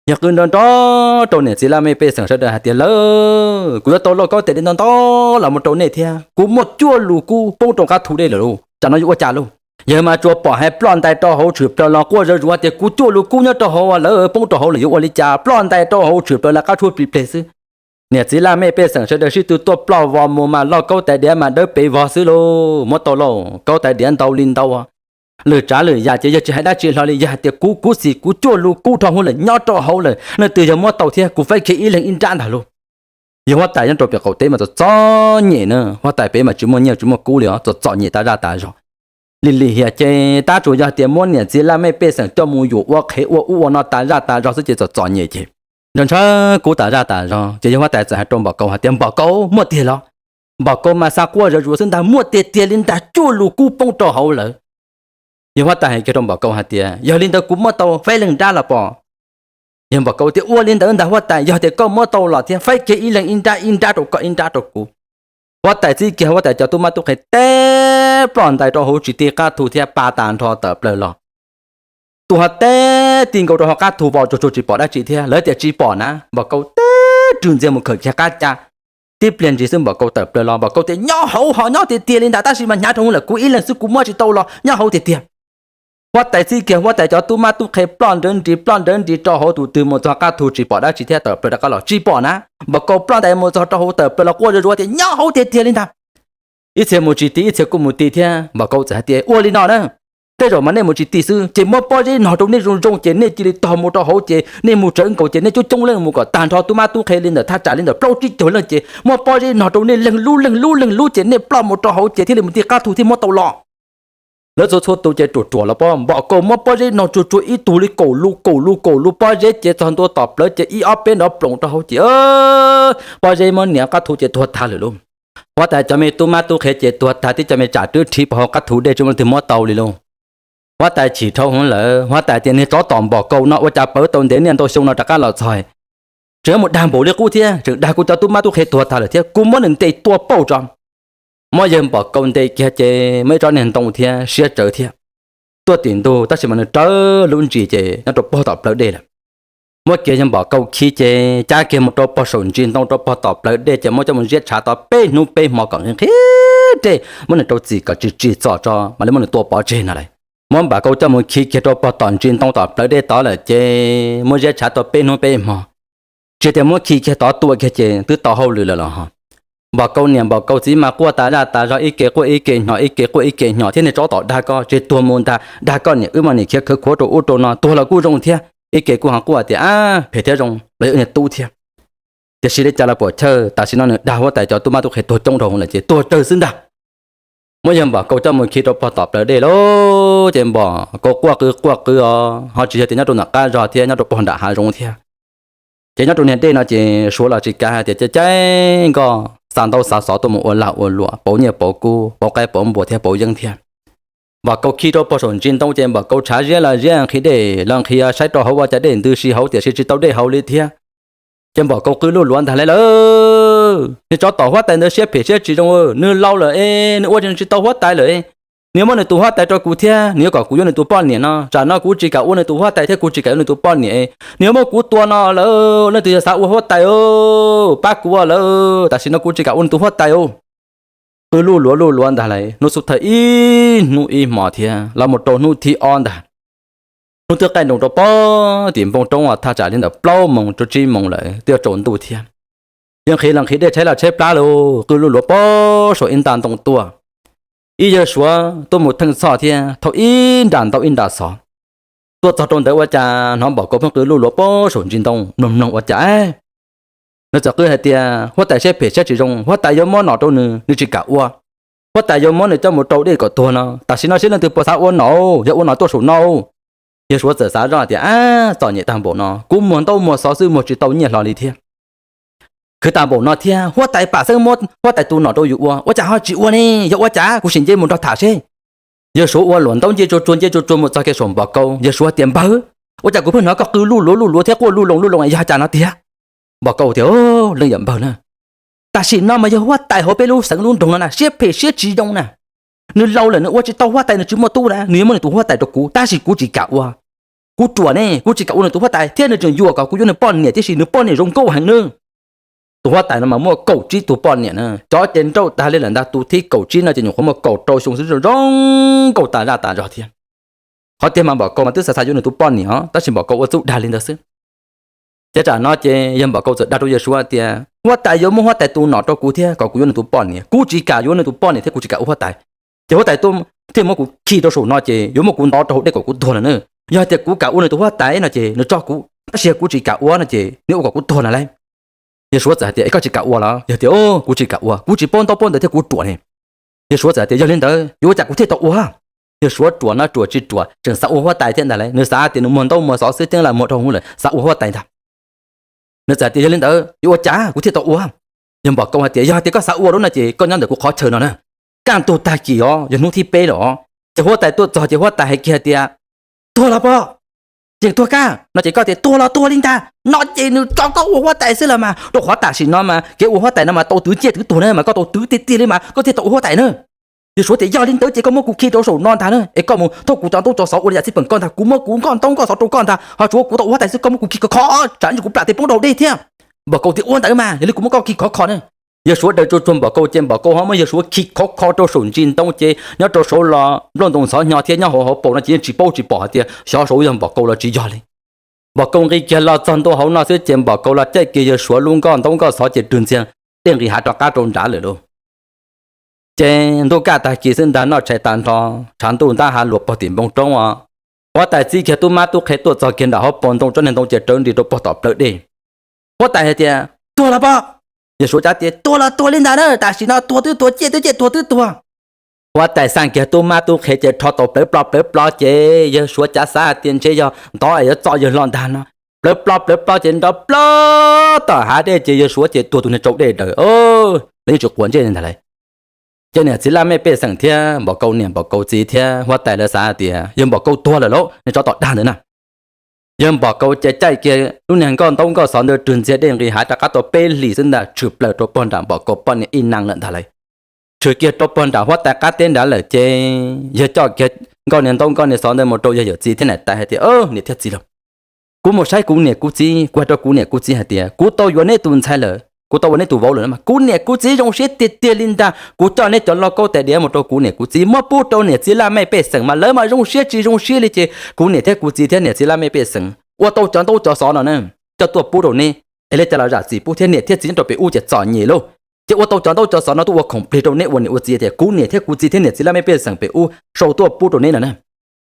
yawg qw nrov nrov rau niam txiv laj mej pej xeem sawv daws hais tias, Lawv, kuv yuav tau lauj kaub tais diav ntau ntau los mus rau nej thiab, kuv muaj cuaj lus kub poob rau qab thu dej lawm lauj, tsam no yuav ua cas lauj? Yawg mas tsuas pom hais ploj ntais rau hauv tshwm plaws los quaj zawv zuav tias, Kuv cuaj lus kub nyob rau hauv lawv poob rau hauv lawm yuav ua li cas? Ploj ntais rau hauv tshwm plaws lawv qab tshuab plig pleg xwb. Niam txiv laj mej pej xeem sawv daws sib tw tuaj ploj vos mus mas lauj kaub tais diav mas dawb pes vog xwb lauj, muab tau lauj kaub tais diav ntau li ntau. Lwm tsav lwm yam ces yawg tsis hais dab tsi hlo li, yawg hais tias, Kuv, kuv xim kuv cuaj lus kub dhau hwv lawm nyob rau hauv lawm, leej twg yog muab tau thiab kuv faib kiag ib leeg ib nrab ntag lauj. Yawg huab tais nyob rau pem qaum teb mas txom txom nyem na, huab tais pem mas tsis muaj nyiaj tsis muaj kub li os, txom txom nyem tas zaj tas zog. Lim lim hiam ces tab tsuas yog hais tias muab niam txiv laj mej pej xeem coj mus yuam ua qhev ua ub ua no tas zaj tas zog xwb ces txom txom nyem ces ntshaw ntshaw kub tas zaj tas zog ces yawg huab tais txawm hais rau Npom Kaus hais tias, Npom Kaus, muaj tiag los? Npom Kaus mas xa quaj zawv zuav xwb ntag, muaj tiag tiag li ntag, cuaj lus kub poob rau hauv lawm. Yawg huab tais hais kiag rau Npom Kaus hais tias, Yog li ntawd kuv muab tau faib leeg nrab los pom? Yawg Npom Kaus tias, Ua li ntawd ntag huab tais, yog tias koj muab tau los thiab faib kiag ib leeg ib nrab, ib nrab rau koj ib nrab rau kuv. Huab tais txib kiag huab tais cov tub mab tub qhe teb ploj ntais rau hauv tsis ti qab thu thiab pa tas nrho tawm plaws los. Tus ho teb ti nkaus rau hauv qab thu vos tsuag tsuag tsis pom dab tsi thiab, lawv tias tsis pom na, Npom Kaus teb rwg ntxiag mus khawm kiag qab ca. Tib pliag ntsis xwb Npom Kaus tawm plaws los, Npom Kaus tias, Nyob hauv ho nyob tiag tiag li ntag, tab sis mas hnyav dhau lawm, kuv ib leeg xwb kuv muab tsis tau los, nyob hauv tiag tiag. Huab tais txib kiag huab tais cov tub mab tub qhe ploj nrawv nris ploj nrawv nris rau hauv tus twg mus txog qab thu tsis pom dab tsi thiab tawm plaws rov qab los tsis pom na. Npam kaus ploj ntais mus txog rau hauv tawm plaws los quaj zuj zus tias nyob hauv tiag tiag li ntag. Ib txhia mus tsis ti ib txhia kuj mus ti thiab. Npam kaus txawm hais tias ua li no na, tej zaum mas nej mus tsis ti xwb ces muab pob zeb nog rau nej zoo zoo ces nej cia li tog mus rau hauv ces nej mus tsawv nkaus ces nej coob coob leej mus kom tag nrho tub mab tub qhe li ntawm thaj tsam li ntawm plaub tsib caug leej ces muab pob zeb nog rau nej leeg lub leeg lub leeg lub ces nej ploj mus rau hauv ces thiaj li mus ti qab thu thiaj muab tau los. Lawv txhua txhua tus ces ruam ruam los pob. Npam kaus muab pob zeb nog tsuag tsuag ib tug li kaum lus kaum lus kaum lus pob zeb ces txog ntua tom plawv ces ib ob peb nrov ploom rau hauv ces pob zeb muab nias qab thu ces tuag tag lawm lauj. Huab tais cov me tub mab tub qhe ces tuag tag thiab cov me tsam rwb rhiv puag hauv qab thu dej tsis muaj leej twg muab tau li lauj. Huab tais chim dhau hwv lawm, huab tais tias niag tsov tom npam kaus no ua cas pawv tau ntev niaj ntau xyoo no rov qab los txog tseem mus dag npaum li qub thiab tseem dag kuv cov tub mab tub qhe tuag tag lawm thiab kuv muab nws ntes tua pauj tso. Muab yawg npam kaus ntes kiag ces muaj ib tsob niag ntoo thiab siab tsawv thiab tuaj tim ntug tab sis mas nws rawv lub ntsis ces nyob rau puag tom plawv dej lawm. Muab kiag yawg npam kaus khi ces cab kiag mus rau puag saum ntsis ntoo rau puag tom plawv dej ces muab coj mus ziab tshav tau peb hnub peb hmo kom nqhis nqhis dej muab nws rau txim kom tsis tsim txom tso mam li muab nws tua pov tseg no lauj. Muab npam kaus coj mus khi kiag rau puag tom ntsis ntoo tom plawv dej tod lawm ces muab ziab tshav tau peb hnub peb hmo. Tsis tias muab khi kiag tod tua kiag ces twb tau hauj lwm lawm los ho. Npam kaus niam npam kaus txiv mas quaj tas zaj tas zog ib ke quaj ib ke hnyo ib ke quaj ib ke hnyo thiab niag tsov tom dag koj tseg tuag mus ntag dag koj niam wb mas niam khiav khawv khuav rau ub rau no tuag los kuj zoo thiab ib ke kuj ho quaj tias ab phem thiab zoo los yog niag tub thiab. Tiam sis li cas los puam chawj tam sim no nws dag huab tais cov tub mab tub qhe tuag coob dhau lawm ces tuag tsawg xwb ntag. Muab yawg npam kaus coj mus khi rau puag tom plawv dej lauj ces npam kaus quaj qw quaj qw os ho tsis yog tias nyob rau nram qab zog thiab nyob rau puag nram hav zoov thiab. Ces nyob rau niag dej no ces suav los tsis kav hais tias caij caij nkoj xa ntaub xa xov tuaj mus ua lag ua luam pauv nyiaj pauv kub pauv qaib pauv npua thiab pauv yeeb thiab. Npam kaus khi rau puag saum ntsis ntoo ces npam kaus tshav ziab los ziab nqhis dej los nqhis saib rau hauv ua cas dej ntws si hauv tiam sis tsis tau dej haus li thiab. Ces npam kaus qw luj luav ntag lauj lawm, niag tsov tom huab tais ntawd siab phem siab tsis zoo, nws laus lawm es nws ua tsis tau huab tais lawm. Nws yuav muab nws tus huab tais rau kuv thiab nws yuav kom kuv yuav nws tus poj niam no, tsam no kuv tsis kam ua nws tus huab tais thiab kuv tsis kam yuav nws tus poj niam. Nws yuav muab kuv tua no lawm, leej twg yog xav ua huab tais pab kuv lawm, tam sim no kuv tsis kam ua nws tus huab tais. Qw luj luav luj luav ntag lauj, hnub xub thawj ib hnub ib hmo thiab los mus rau hnub thib ob ntag. Hnub twb qaij nroos rau puag tim npoo roob thaj tsam li ntawm plaub moos rau tsib moos lawm twb yuav tsaus ntuj thiab. Yawg nqhis los nqhis dej tshaib los tshaib plab lauj, qw luj luav puag saum ib nta ntoo tuaj. Ib yawg suav tuaj mus theej txhoj thiab thauj ib nra ntaub ib nra xov. Tuaj txog rau ntawd ua cas hnov npam kaus pheej qw luj luav puag saum ntsis ntoo mloog mloog ua cas nws txawm qw hais tias huab tais siab phem siab tsis zoo, huab tais yuav muab nom rau nws, nws tsis kam ua. Huab tais yuav muab nws coj mus rau dej kom tuag no, tam sim no seb leej twg puas xav ua nom, yog ua nom tuaj saum no. Yawg suav txawm xav zoj tias ab txom nyem tag npaum no kuv muag ntaub muag xov xwb muag tsis tau nyiaj hlo li thiab. Khwv tag npaum no thiab huab tais pam xeeb muab huab tais tus nom rau yus ua, ua cas ho tsis ua ne, yog ua cas kuv sim nce mus nrog tham seb. Yawg suav ua luam ntaub nce tsuag tsuag nce tsuag tsuag mus txog kiag saum npam kaus, yawg suav tias npawg, ua cas kuv pheej hnov koj qw luj luav luj luav thiab quaj luj loos luj loos yog cas no tiag. Npam kaus tias leej yawm npawg na, tam sim no mas yog huab tais hauv peb lub xeev lub nroog no na siab phem siab tsis zoo na. Nws laus lawm nws ua tsis tau huab tais nws tsis muaj tub na, nws yuav muab nws tus huab tais rau kuv tab sis kuv tsis kam ua. Kuv ruam ne kuv tsis kam ua nws tus huab tais thiab nws tseem yuam kom kuv yuav nws poj niam tib si, nws poj niam zoo nkauj heev nawb. Tus huab tais no mas muaj kaum tsib tug poj niam na, cov ces nrauj tag li lawm ntag, tus thib kaum tsib no ces nyuam qhuav muaj kaum rau xyoo xwb zoo nkauj tas zaj tas zog thiab. Qhov tiag mas npam kaus mas twb xav xav yuav nws tus poj niam os tab sis npam kaus ua txuj dag li ntawd xwb. Ces tsam no ces yawg npam kaus txawm dag rau yawg suav tias huab tais yuav muab huab tais tus nom rau kuv thiab kom kuv yuav nws tus poj niam, kuv tsis kam yuav nws tus poj niam thiab kuv tsis kam ua huab tais. Ces huab tais tuaj thiaj muab kuv khi rau saum no ces yuav muab kuv ntov rau hauv dej kom kuv tuag lawm na. Yog tias kuv kam ua nws tus huab tais no ces nws tso kuv, tab sis yog kuv tsis kam ua no ces nws ua kom kuv tuag no lauj. Yawg suav txawm hais tias es koj tsis kam ua los? Yawg tias kuv tsis kam ua, kuv tsis paub ntaub paub ntawv thiab kuv ruam ne. Yawg suav txawm hais tias yog li ntawd yuav ua cas kuv thiaj tau ua? Yawg suav ruam no ruam tsis ruam tseem xav ua huab tais thiab ntag lauj, nws xav tias nws muag ntaub muag xov xwb teeb lam muag rau hauv lawm xav ua huab tais ntag. Nws txawm hais tias yog li ntawd yuav ua cas kuv thiaj tau ua? Yawg npam kaus hais tias yog tias koj xav ua lawm no ces koj nyob ntawm kuv qhov chaw no na. Kaj ntug tag kis os yog hnub thib peb lawm os, ces huab tais tuaj txog ces huab tais hais kiag hais tias tuag los pog, yeej tuag kag no ces koj tias tuag los tuag li ntag no ces nws tso koj ua huab tais xwb los mas, rau qhov tam sim no mas kev ua huab tais no mas tau twv ciaj twv tuag na mas koj tau twv tiag tiag li mas koj thiaj tau ua huab tais na. Yawg suav tias yog li ntawd ces koj muab kuv khi rau saum no ntag na es koj mus thauj kuv cov ntaub cov xov ua li yam txij peem koj ntag, kuv muab kuv nkoj ntaub nkoj xov rau koj ntag ho tsuav kuv tau ua huab tais xwb, koj muab kuv khi khov khov tsam ntsis kuv plam tes poob rau dej thiab. Npam kaus tias ua ntawd mas yog li kuv muab koj khi khov khov na. Yawg Suav daws tsuag tsuag Npam Kaus ces Npam Kaus ho muab Yawg Suav khi khov kho rau saum ntsis ntoo ces nyob rau saud los nplooj ntoo ntxhov hnyo thiab nyob hauv hauv paus no ces yeej tsis paub tsis pom hais tias xyov saud yog Npam Kaus los tsis yog li. Npam Kaus nqis kiag los txog ntua hauv no xwb ces Npam Kaus los caij kiag Yawg Suav lub nkoj ntaub nkoj xov ces rwg ntxiag dej nqis hav rov qab rau nrad lawm lauj. Ces ntuj kaj tag kis xwb ntag noj tshais tag nrho, tshav ntuj ntab hav luas pog tim npoo roob os. Huab tais txib kiag tub mab tub qhe tuaj txog kiag nram hauv paus ntoo tsob niag ntoo ces rawv nris rau pog tom plawv dej. Huab tais hais tias, Tuag los pob? Yawg Suav cav tias, Tuag los tuag li ntag na, tam sim no tuag twb tuag, ciaj twb ciaj, tuag twb tuag. Huab tais xaj kiag tub mab tub qhe ces rho tau plawv plo plawv plo ces Yawg Suav cav xav hais tias ntshe yog ntov es yuav txo yawg hlo ntag no. Plawv plo plawv plo ces nrov plob tom hav dej ces Yawg Suav ces tuag tus niag tsau dej daws, lawv yeej tsis quav ntsej li ntag lauj. Ces niam txiv laj mej pej xeem thiab Npam Kaus niam Npam Kaus txiv thiab huab tais lawv xav hais tias yawg Npam Kaus tuag lawm lauj, niag tsov tom dag ntawd na. Yawg Npam Kaus ces caij kiag lub niag nkoj ntaub nkoj xov ntawd rwg ntxiag dej nqis hav rov qab tau peb hlis xwb ntag tshwm plaws rau pog nram Npam Kaus poj niam ib neeg lawm ntag lauj. Tshwm kiag rau pog nram huab tais qab teb nrad lawm ces yawg coj kiag nkoj niag ntaub nkoj niag xov ntawd mus rau yawg yawm txiv thiab niam tais hais tias, Niam thiab txiv lauj, kuv mus saib kuv niam kuv txiv, kuv hais rau kuv niam kuv txiv hais tias kuv tau yuav neb tus ntxhais lawm, kuv tau ua neb tus vauv lawm na mas kuv niam kuv txiv zoo siab tiag tiag li ntag. Kuv coj neb cov lauj kaub tais diav mus rau kuv niam kuv txiv muab pub rau niam txiv laj mej pej xeem mas lawv mas zoo siab tsis zoo siab li ces kuv niam thiab kuv txiv thiab niam txiv laj mej pej xeem ua tau cov ntaub cov xov no na, coj tuaj pub rau neb es li cas los zam txim pub thiab niam thiab txiv nyob rau pem ub ces txom nyem lauj. Ces ua tau cov ntaub cov xov no tuaj ua khoom plig rau neb ua niam ua txiv tias kuv niam thiab kuv txiv thiab niam txiv laj mej pej xeem pem ub sau tuaj pub rau neb no na.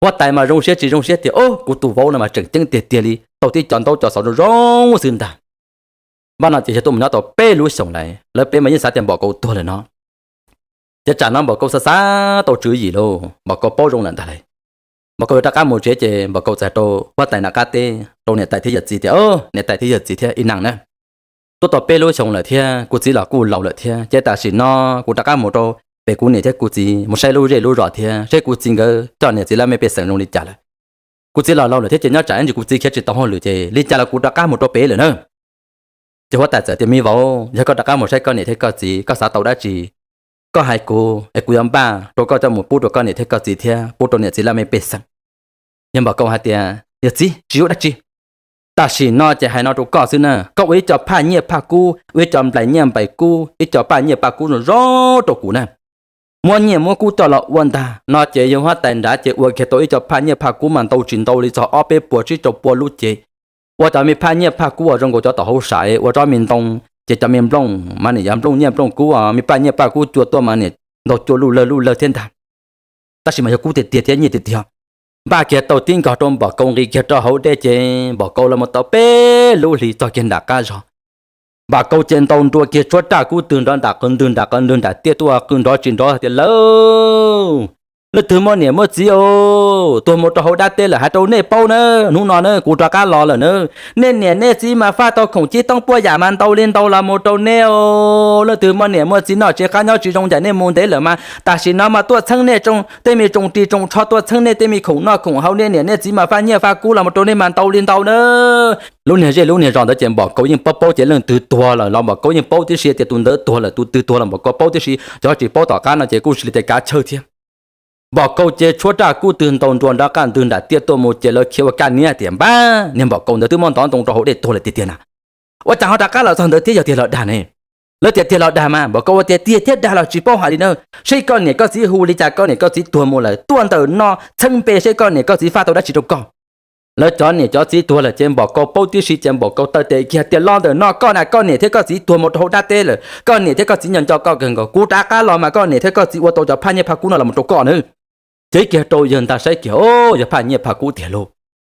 Huab tais mas zoo siab tsis zoo siab tias, Au, kuv tus vauv no mas tseem ceeb tiag tiag li, tau tib cov ntaub cov xov zoo zoo xwb ntag. Npaj no ces yawg tuaj mus nyob tau peb lub xyoos lawm, lawv peb mas yeej xav tias Npam Kaus tuag lawm no. Ces tsam no Npam Kaus xav xav tau tswv yim lauj, Npam Kaus paub zoo lawm ntag lauj. Npam Kaus yuav rov qab mus tsev ces Npam Kaus txais rau huab tais nram qab teb rau niam tais thiab yawm txiv tias, Niam tais thiab yawm txiv thiab ib neeg na, tuaj tau peb lub xyoos lawm thiab kuv txiv los kuj laus lawm thiab ces tam sim no kuv rov qab mus rau pem kuv niam thiab kuv txiv mus saib lub zej lub zos thiab seb kuv txiv nkawd coj niam txiv laj mej pej xeem zoo li cas lawm. Kuv txiv los laus lawm thiab ces nyob tsam ib ntsis kuv txiv khiav tsis tau hauj lwm ces li cas los kuv rov qab mus rau pem lawm na. Ces huab tais txawm tias, Me vauv, yog koj rov qab mus saib koj niam thiab koj txiv koj xav tau dab tsi koj hais kuv es kuv yuav npaj rau koj coj mus pub rau koj niam thiab koj txiv thiab pub rau niam txiv laj mej pej xeem. Yawg Npam Kaus hais tias, Yawm txiv, tsis yuav dab tsi. Tam sim no ces hais no rau koj xwb na, koj ua ib co phaj nyiaj phaj kub, ua ib co nplais nyiaj nplais kub, ib co paj nyiaj paj kub zoo zoo rau kuv na. Muab nyiaj muab kub coj los ua ntag no ces yawg huab tais nrad ces ua kiag tau ib co phaj nyiaj phaj kub mas ntau tsis ntau li txog ob peb puas tsib rau puas lub ces ua cov me phaj nyiaj phaj kub uas zoo nkaus cov tom hauv sam ua tsob me ntoo, ces cov me nplooj mas nim yog nplooj nyiaj nplooj kub, me paj nyiaj paj kub cua tuaj mas nim ntau cua luj lawg luj lawg thiab ntag. Tab sis mas yog kub tiag tiag thiab nyiaj tiag tiag. Npaj kiag tau tib nkaug rau Npam Kaus nqis kiag rau hauv dej ces Npam Kaus los mus tau peb lub hlis txog kiag nram qab zos. Npam Kaus ces ntaus nruas kiag tshuab raj kub twg nrov nram qw ntwg nram qw ntwg nram tiaj tuaj qw nrov tsis nrov tias, Lauj, leej twg muaj niam muaj txiv os, tuag mus rau hauv dab teb lawm hais rau nej paub na, hnub no na kuv rov qab los lawm na. Nej niam nej txiv mas faj tau khoom cib toob puaj yam mas ntau li ntau los mus rau nej os. Leej twg muaj niam muaj txiv noj tsis qab nyob tsis zoo ncaim nej mus ntev lawm mas tam sim no mas tuaj txheeb nej tej me tsoos ris tsoos tsho, tuaj txheeb nej tej me khoom noj khoom haus, nej niam nej txiv mas faj nyiaj faj kub los mus rau nej mas ntau li ntau na. Lub niag zej lub niag zos ntawd ces Npam Kaus yeej paub paub ces leej twg tuag lawm los Npam Kaus yeej paub tib si tias tus ntawd tuag lawm, tus twg tuag los Npam Kaus paub tib si, cov tsis paub tom qab no ces kuj sis li tias kav chawj thiab. Npam Kaus ces tshuab raj kub twg ntaus nruas nrov qab ntwg nram tiaj tuaj mus ces lawv khiav ua kaj niab tias, Npab, niag Npam Kaus ntawd twb muab ntov ntoo rau hauv dej tuag lawm tiag tiag na. Ua cas ho rov qab los txog ntawd thiab, yog tiag los dag ne? Lawv tias tiag los dag mas, Npam Kaus ua tias tiag thiab dag los tsis paub hais li na. Seb koj niam koj txiv hu li cas, koj niam koj txiv tuag mus lawm tuaj ntawm no txheeb npe seb koj niam koj txiv faj tau dab tsi rau koj. Lawv cov niam cov txiv tuag lawm ces Npam Kaus paub tib si ces Npam Kaus taw tes kiag tias, Los ntawm no koj na, koj niam thiab koj txiv tuag mus rau hauv dab teb lawm, koj niam thiab koj txiv nco nco koj kawg nkaus, kuv rov qab los mas koj niam thiab koj txiv ua tau cov phaj nyiaj phaj kub no los mus rau koj na. Cev kiag rau yawg ntag saib kiag, o, yog phaj nyiaj phaj kub tiag lauj.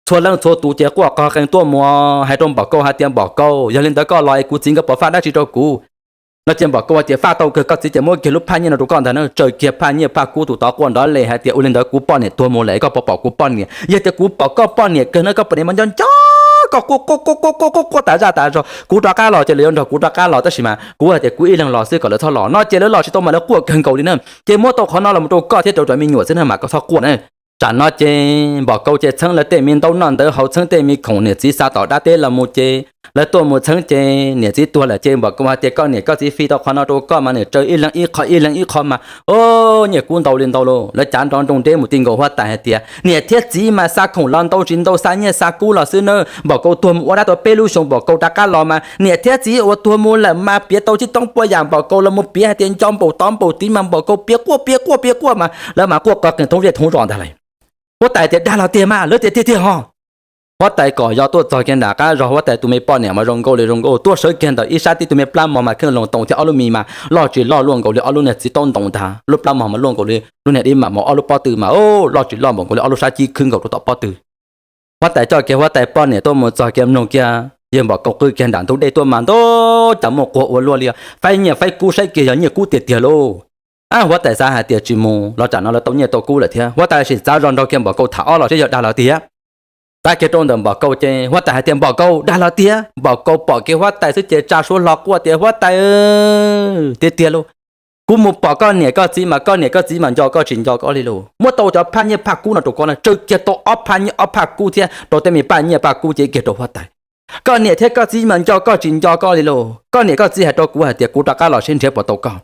Txhua leej txhua tus ces quaj qog qees tuaj mus hais rau Npam Kaus hais tias, Npam Kaus, yog li ntawd koj los es kuv txiv nkawd puas faj dab tsi rau kuv? No ces Npam Kaus hais tias, Faj tau kawg, koj txiv ces muab kiag lub phaj nyiaj no rau koj ntag na. Tsaws kiag phaj nyiaj phaj kub, tus tod quaj nrov les hais tias, Ua li ntawd kuv poj niam tuag mus lawm, koj puas pom kuv poj niam? Yog tias kuv pom koj poj niam kawg na, koj poj niam mas nco nco koj quaj quaj quaj quaj quaj quaj tas zaj tas zog, kuv rov qab los ces lawv yuav nrog kuv rov qab los, tab sis mas kuv hais tias kuv ib leeg los xwb, kom lawv txhob los. No ces lawv los tsis tau mas lawv quaj kawg nkaus li na. Ces muab tau qhov no los mus rau koj thiab rau cov me nyuam xwb na mas koj txhob quaj na. Tsam no ces Npam Kaus ces txheeb lawv tej me ntaub noj ntawv haus, txheeb tej me khoom niam txiv xa tom dab teb los mus ces Lawv tuaj mus txheeb ces niam txiv tuag lawm ces Npam Kau hais tias koj niam koj txiv fi tau qhov no rau koj mas nws tsawv ib leeg ib qho ib leeg ib qho mas, o, nyiaj kub ntau li ntau lauj. Lawv cav nrov nroo deb mus ti nkaus huab tais hais tias niam thiab txiv mas xa khoom los ntau tsis ntau, xa nyiaj xa kub los xwb na. Npam Kau tuag mus ua dab tau peb lub xyoos, Npam Kau rov qab los mas niam thiab txiv uas tuag mus lawm mas piav tau tsis toob puas yam, Npam Kau los mus piav hais tias nco npaum tod npaum tid mas Npam Kau piav quaj piav quaj piav quaj mas lawv mas quaj qw qees thoob zej thoob zos ntag lauj. Huab tais tias dag los tiag mas, lawv tias tiag tiag ho. Huab tais kom yog tuaj txog kiag nram qab zos, huab tais tus me poj niam mas zoo nkauj li zoo nkauj, tuaj sawv kiag ntawm ib sab tib tug me plab mog mas kheej loos toos thiab ob lub mis mas loj tsis loj luaj nkaus li ob lub niag txiv taub ntoos ntag, lub plab mog mas luaj nkaus li lub niag dib mam mos, ob lub pob tw mas loj tsis loj npaum nkaus li ob lub sab cib khwb nkaus rau tom pob tw. Huab tais coj kiag huab tais poj niam tuaj mus txog kiag mloog kiag, yawg Npam Kau qw kiag nram ntug dej tuaj mas ntau cas muaj quag ua luaj li, faib nyiaj faib kub saib kiag yog nyiaj kub tiag tiag lauj. Huab tais xav hais tias tsis mus los tsam no lawv tau nyiaj tau kub lawm thiab, huab tais sim txav zog nrog kiag Npam Kau tham ob los seb yog dag los tiag. Txav kiag rau ntawm Npam Kau ces huab tais hais tias Npam Kau, dag los tiag. Npam Kau pom kiag huab tais xwb ces tsa suab hlo quaj tias huab tais, tiag tiag lauj, kuv mus pom koj niam koj txiv mas koj niam koj txiv mas nco koj tsis nco koj li lauj. Muab tau cov phaj nyiaj phaj kub no rau koj na, tsawv kiag tau ob phaj nyiaj ob phaj kub thiab rau tej me paj nyiaj paj kub ces kiag rau huab tais. Koj niam thiab koj txiv mas nco koj tsis nco koj li lauj. Koj niam koj txiv hais rau kuv hais tias kuv rov qab los seb nrhiav puas tau koj.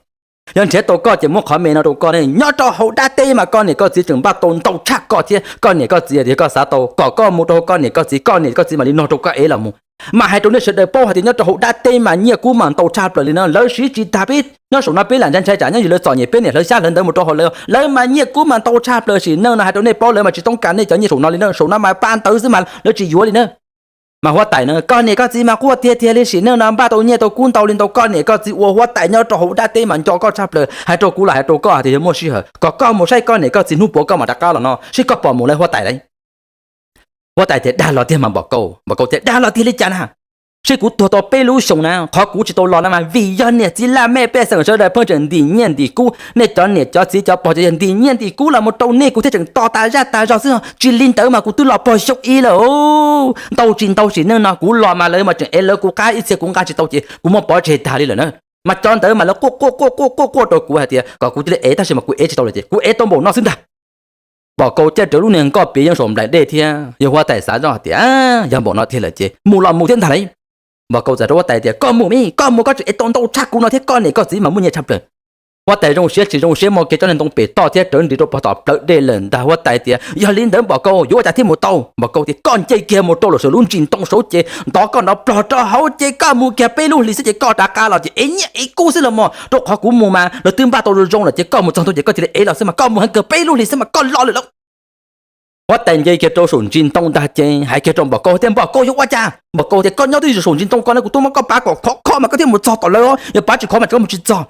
Yog nrhiav tau koj ces muab qhov me no rau koj ne, nyob rau hauv dab teb mas koj niam koj txiv tseem npaj tau ntau tshaj koj thiab. Koj niam koj txiv tias koj xav tau kom koj mus rau hauv koj niam koj txiv, koj niam koj txiv mam li nug rau koj ev los mus. Mas hais rau nej sawv daws paub hais tias nyob rau hauv dab teb mas nyiaj kub mas ntau tshaj plaws li no, lawv siv tsis tag peb nyob saum no peb lam ntshai ntshai tsam nyob ywg lawv txom nyem peb niam hlawv xyab hlawv ntawv mus rau hauv lawv, lawv mas nyiaj kub mas ntau tshaj plaws sim neej no hais rau nej paub lawv mas tsis toob kas nej cov nyiaj saum no li na, saum no mas pa ntawv xwb mas lawv tsis yuav li na. Mas huab tais na, koj niam koj txiv mas quaj tiag tiag li sim neej no npaj tau nyiaj tau kub ntau li ntau, koj niam koj txiv ua huab tais nyob rau hauv dab teb mas nco koj tshaj plaws, hais rau kuv los hais rau koj hais tias yog muaj sij hawm kom koj mus saib koj niam koj txiv hnub puav koj mam rov qab los no seb koj pom mus lawv huab tais lauj. Huab tais tias dag los tiag mas Npam Kau, Npam Kau tias dag los tiag li cas na. Seb kuv tuag tau peb lub xyoos na qhov kuv tsis tau los no mas vim yog niam txiv laj mej pej xeem sawv daws pheej tseem ntim nyiaj ntim kub, nej cov niam cov txiv cov pog cov yawg ntim nyiaj ntim kub los mus rau nej kuv thiaj tseem to tas zaj tas zog xwb, tsis li ntawd mas kuv twb los pog xyoo ib lawm. Ntau tsis ntau sim neej no kuv los mas lawv mas tseem ev lawv kuv qab ib txhia kuv nqa tsis tau ces kuv muab pov tseg tag li lawm na. Mas cov ntawd mas lawv quaj quaj quaj quaj quaj quaj rau kuv hais tias kom kuv cia li ev tab sis mas kuv ev tsis tau lawm ces kuv ev tau npaum no xwb ntag. Npam Kau caij rawv lub niag nkoj piav yeej saum nplaim dej thiab yawg huab tais xav zoj hais tias yog npaum no tiag lawm ces mus los mus thiab ntag lauj. Npam Kau txawm rau huab tais tias koj mus mas koj mus koj tseem ev tau ntau tshaj kuv no thiab koj niam koj txiv mas muaj nyiaj tshaj plaws. Huab tais zoo siab tsis zoo siab muab kiag tsob niag ntoo pem toj thiab rawv nris rau pog tom plawv dej lawm ntag. Huab tais tias yog li ntawd Npam Kau yuav ua cas thiaj mus tau. Npam Kau tias koj nce kiag mus rau lawm saum lub ntsis ntoo saud ces ntov koj nrov plog rau hauv ces koj mus kiag peb lub hlis xwb ces koj rov qab los ces ev nyiaj ev kub xwb los mas rau qhov kuv mus mas lawv twb npaj tau zoo zoo lawm ces koj mus txog ntawd ces koj cia li ev los xwb mas koj mus heev kawg peb lub hlis xwb mas koj los lawm lauj. Huab tais nce kiag rau saum ntsis ntoo ntag ces hais kiag rau Npam Kau tias Npam Kau yuav ua cas. Npam Kau tias koj nyob twj ywm saum ntsis ntoo ko na kuv twb muab koj pav kom khov kho mas koj thiaj mus txog tom lawv, yog pav tsis khov mas koj mus tsis txog.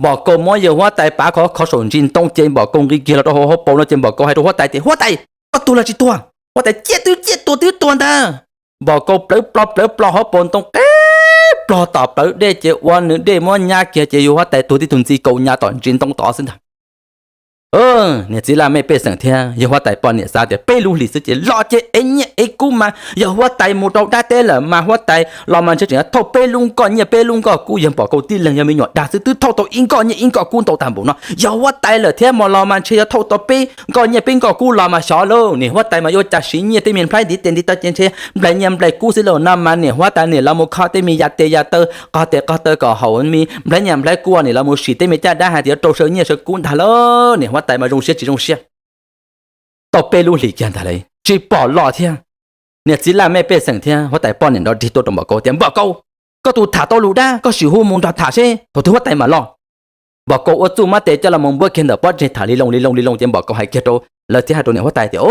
Npam Kau muab yawg huab tais pav khov kho saum ntsis ntoo ces Npam Kau nqis kiag los rau hauv hauv paus no ces Npam Kau hais rau huab tais tias huab tais, koj tuag los tsis tuag? Huab tais ciaj twb ciaj tuag twb tuag ntag. Npam Kau plawv plog plawv plog hauv paus ntoo qeb plog tom plawv dej ces ua nws dej muab nyab kiag ces yawg huab tais tuag tib tug ntxi kaus nyas tom ntsis ntoo tod xwb ntag. Niam txiv laj mej pej xeem thiab yawg huab tais poj niam xav tias peb lub hlis xwb ces los ces ev nyiaj ev kub mas yog huab tais mus rau dab teb lawm mas huab tais los mas ntshe tseem yuav thauj peb lub nkoj nyiaj peb lub nkoj kub. Yawg Npam Kau tib leeg yog me nyuam dag xwb twb thauj tau ib nkoj nyiaj ib nkoj kub ntau tag npaum no, yog huab tais lawm thiab mas los mas ntshe yuav thauj tau peb nkoj nyiaj peb nkoj kub los mas xyov lauj. Niam huab tais mas yuav ua cas siv nyiaj tej me nplhaib ntiv tes ntiv taw ces ntshe nplaim nyiaj nplaim kub xwb lauj. No mas niam huab tais niam los mus kho tej me yam tes yam taw qog tes qog taw kom haum me nplhaib nyiaj nplhaib kub, niam los mus sim tej me caj dab hais tias rau saw nyiaj saw kub ntag lauj. Niam huab tais mas zoo siab tsis zoo siab. Tau peb lub hlis kiag ntag lauj tsis pom los thiab. Niam txiv laj mej pej xeem thiab huab tais poj niam nrov rig tuaj rau Npam Kau tias Npam Kau, koj tus tham tau lus dab koj sim hu mus nrog tham seb thaum twg huab tais mam los. Npam Kau ua txuj mab tes coj los mus npuab kiag ntawm pob ntseg tham li loo li loo li loo ces Npam Kau hais kiag rau lawv thiab hais rau niam huab tais tias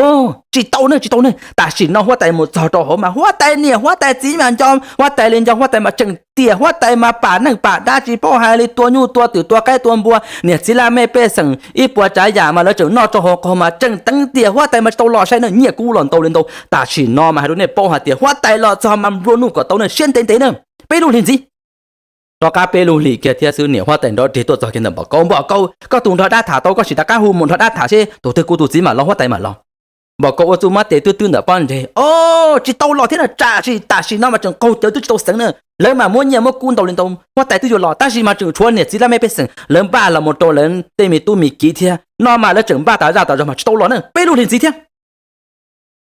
tsis tau ne tsis tau ne, tam sim no huab tais mus txog rau hauv mas huab tais niam huab tais txiv mas nco huab tais li nco huab tais mas tseem tiam huab tais mas pam neej pam dab tsis paub hais li tua nyuj tua twm tua qaib tua npua niam txiv laj mej pej xeem ib puas tsav yam mas lawv tseem noj rau hauv qaug mas tseem teev tiam huab tais mas tsis tau los saib ne. Nyiaj kub los ntau li ntau, tam sim no mas hais rau nej paub hais tias huab tais los txog mas nplua nuj kom tau ne siab ntev ntev na. Peb lub hlis ntxiv. Rov qab peb lub hlis kiag thiab xwb niam huab tais nrov rig tuaj txog kiag ntawm Npam Kau, Npam Kau, koj tus nrog dab tham tau koj sim rov qab hu mus nrog dab tham seb thaum twg kuv tus txiv mam los huab tais mam los. Npam Kau ua txuj mab tes twb twb ntawm pob ntseg, o, tsis tau los thiab na, tam sim, tam sim no mas tseem qaug cawv twb tsis tau xeev na. Lawv mas muab nyiaj muab kub ntau li ntau, huab tais twb yuav los tab sis mas tseem tshuav niam txiv laj mej pej xeem lawv npaj los mus rau lawv tej me tub me kiv thiab no mas lawv tseem npaj tas zaj tas zog mas tsis tau los na. Peb lub hlis ntxiv thiab.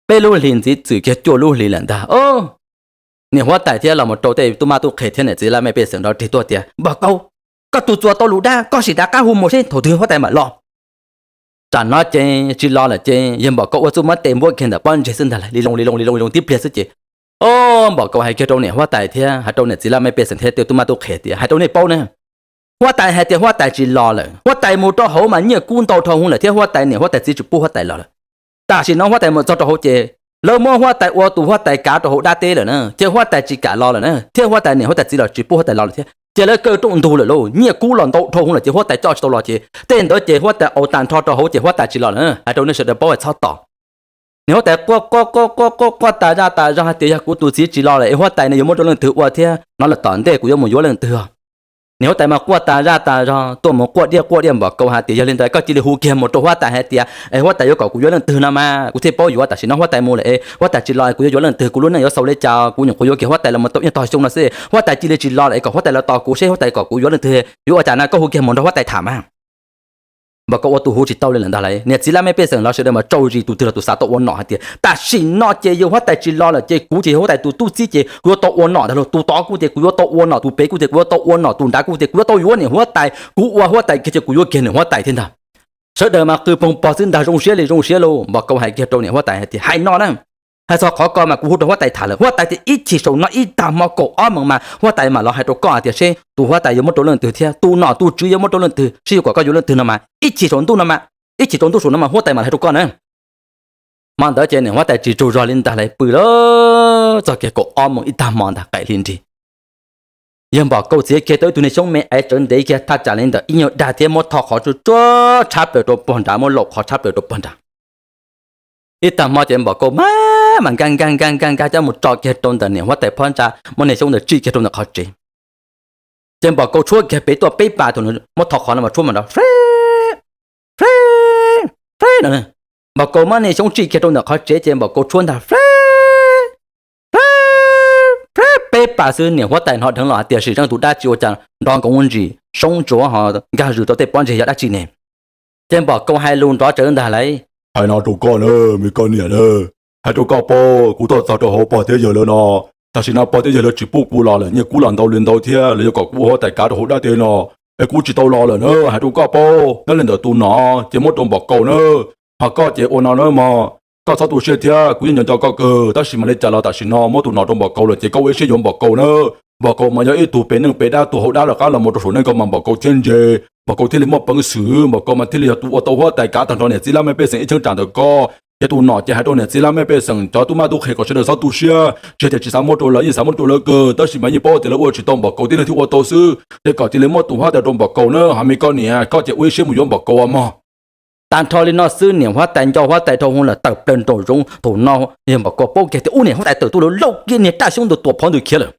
Peb lub hlis ntxiv txwm kiag cuaj lub hlis lawm ntag. niam huab tais thiab los mus rau tej tub mab tub qhe thiab niam txiv laj mej pej xeem nrov rig tuaj tias, Npam Kaus, koj tus txuas tau lus dab, koj sim rov qab hu mus seb thaum twg huab tais mam los. Tsam no ces tsis los lawm ces yawg Npam Kaus ua txuj muab tes npuab kiag ntawm pob ntseg xwb ntag, li loo li loo li loo li loo tib pliag xwb ces, o, Npam Kaus hais kiag rau niam huab tais thiab hais rau niam txiv laj mej pej xeem thiab tej tub mab tub qhe tias, Hais rau nej paub na, huab tais hais tias huab tais tsis los lawm, huab tais mus rau hauv mas nyiaj kub ntau dhau hwv lawm thiab huab tais niam huab tais txiv tsis pub huab tais los lawm. Tam sim no huab tais mus txog rau hauv ces lawv muab huab tais ua tus huab tais kav rau hauv dab teb lawm na, ces huab tais tsis kam los lawm na, thiab huab tais niam huab tais txiv los tsis pub huab tais los lawm thiab, ces lawv kaw rooj ntug lawm lauj, nyiaj kub los ntau dhau hwv lawm ces huab tais coj tsis tau los ces tej ntawd ces huab tais aus tag nrho rau hauv ces huab tais tsis los lawm na, hais rau nej sawv daws paub es txhob tos. Niam huab tais quaj quaj quaj quaj quaj quaj tas zaj tas zog hais tias, Yog kuv tus txiv tsis los lawm es huab tais nws yuav muab rau leej twg ua thiab, no lawm tom ntej kuv yuav mus yuav leej twg? Niam huab tais mas quaj tas zaj tas zog tuaj mus quaj diaj quaj diaj Npam Kaus hais tias, Yog li ntawd koj cia li hu kiag mus rau huab tais hais tias es huab tais yuav kom kuv yuav leej twg no mas kuv thiaj paub yuav, tam sim no huab tais mus lawm es huab tais tsis los kuv yuav yuav leej twg, kuv lub neej yuav xaus li cas, kuv nyuam qhuav yuav kiag huab tais los mus tau ib tog xyoo no xwb, huab tais cia li tsis los lawm es kom huab tais los tos kuv seb huab tais kom kuv yuav leej twg, yuav ua cas na, koj hu kiag mus nrog huab tais tham mas. Npam Kaus ua tus hu tsis tau li lawm ntag lauj. Niam txiv laj mej pej xeem los sawv daws mas tsaug zis, tus twg los tus xav tau ua nom hais tias tam sim no ces yog huab tais tsis los lawm ces kuv ces yog huab tais tus tub txib ces kuv yuav tau ua nom ntag lauj. Tus tod kuj tias kuv yuav tau ua nom, tus pem kuj tias kuv yuav tau ua nom, tus nrad kuj tias kuv yuav tau yuav niam huab tais, kuv ua huab tais kiag ces kuv yuav kiag niam huab tais thiab ntag. Sawv daws mas qw poog pog xwb ntag, zoo siab li zoo siab lauj. Npam Kaus hais kiag rau niam huab tais hais tias, Hais no na, hais txog qhov ko mas kuv hu rau huab tais tham lawm, huab tais tias ib chim saum no ib tag hmo kaum ob moos mas huab tais mam los hais rau koj hais tias seb tus huab tais yuav muab rau leej twg thiab tus nom tus tswv yuav muab rau leej twg, seb yuav kom koj yuav leej twg no mas ib chim saum ntuj no mas, ib chim rau ntuj saum no mas huab tais mam los hais rau koj na. Hmo ntawd ces niam huab tais tsis tsaug zog li ntag lauj, pw lawm txog kiag kaum ob moos ib tag hmo ntag qaim hli nrig. Yawg Npam Kaus txiav kiag tau ib tug niag xyoob me aiv tsawv ntev kiag thaj tsam li ntawm ib nyuag dag thiab muab tho qhov tsuag tsuag tshab plaws rau pog nrad, muab laum qhov tshab plaws rau pog nrad. Ib tag hmo ces Npam Kaus mas mas nkag nkag nkag nkag nkag coj mus tso kiag rau ntawm niam huab tais phab ntsa, muab niag xyoob ntawd tsij kiag rau ntawm qhov tsev. Ces Npam Kaus tshuab kiag pem tuaj peb pas, thaum muab tho qhov no mas tshuab mas nrov fre fre fre no. Npam Kaus muab niag xyoob tsij kiag rau ntawm qhov tsev ces Npam Kaus tshuab ntag fre fre fre peb pas xwb, niam huab tais hnov dheev los hais tias sim zeej tus dab tsi ua cas nrov nkoos ntsis, xyoob ntsuav ho nkag zws rau tej pob ntseg, yog dab tsi ne? Ces Npam Kaus hais lus nrov tsawv ntag lauj. Hais no rau koj na, me koj niam na, hais rau koj paub, kuv tuaj txog rau hauv pog thiab yawg lawv no, tam sim no pog thiab yawg lawv tsis pub kuv los lawm, nyiaj kub los ntau li ntau thiab lawv yuav kom kuv ua huab tais kav rau hauv dab teb no, es kuv tsis tau los lawm na, hais rau koj paub. Nyob li ntawm tus nom ces muab rau Npam Kaus na, ho koj ces ua no na mog, koj txhob tu siab thiab, kuv yeej nco nco koj kawg, tab sis mas li cas los tam sim no muab tus nom rau Npam Kaus lawm ces koj ua ib siab yuav Npam Kaus na. Npam Kaus mas yog ib tug pem neej pem dab, tus hauv dab lawm qab los mus rau saum neej, koj mas Npam Kaus thiab ntse, Npam Kaus thiaj li muaj peev xwm, Npam Kaus mas thiaj li yog tus ua tau huab tais kav tag nrho niam txiv laj mej pej xeem ib cheeb tsam ntawm koj. Ces tus nom ces hais rau niam txiv laj mej pej xeem cov tub mab tub qhe kom sawv daws txhob tu siab, tsis hais tias tsis xav muab rau lawv, yeej xav muab rau lawv kawg, tab sis mas yeej paub tias lawv ua tsis tau Npam Kaus tib neeg thiaj ua tau xwb, ces kom cia li muab tus huab tais rau Npam Kaus na, ho me koj niam, koj ces ua ib siab mus yuav Npam Kaus mog. Tag nrho li no xwb, niam huab tais nco huab tais dhau hwv lawm tawm plaws nraum zoov. Thaum no yawg Npam Kaus paub kiag tias ub, niam huab tais tawm tuaj lawm, lauj kiag niag raj xyoob ntawd tuam phov ntws khiav lawm.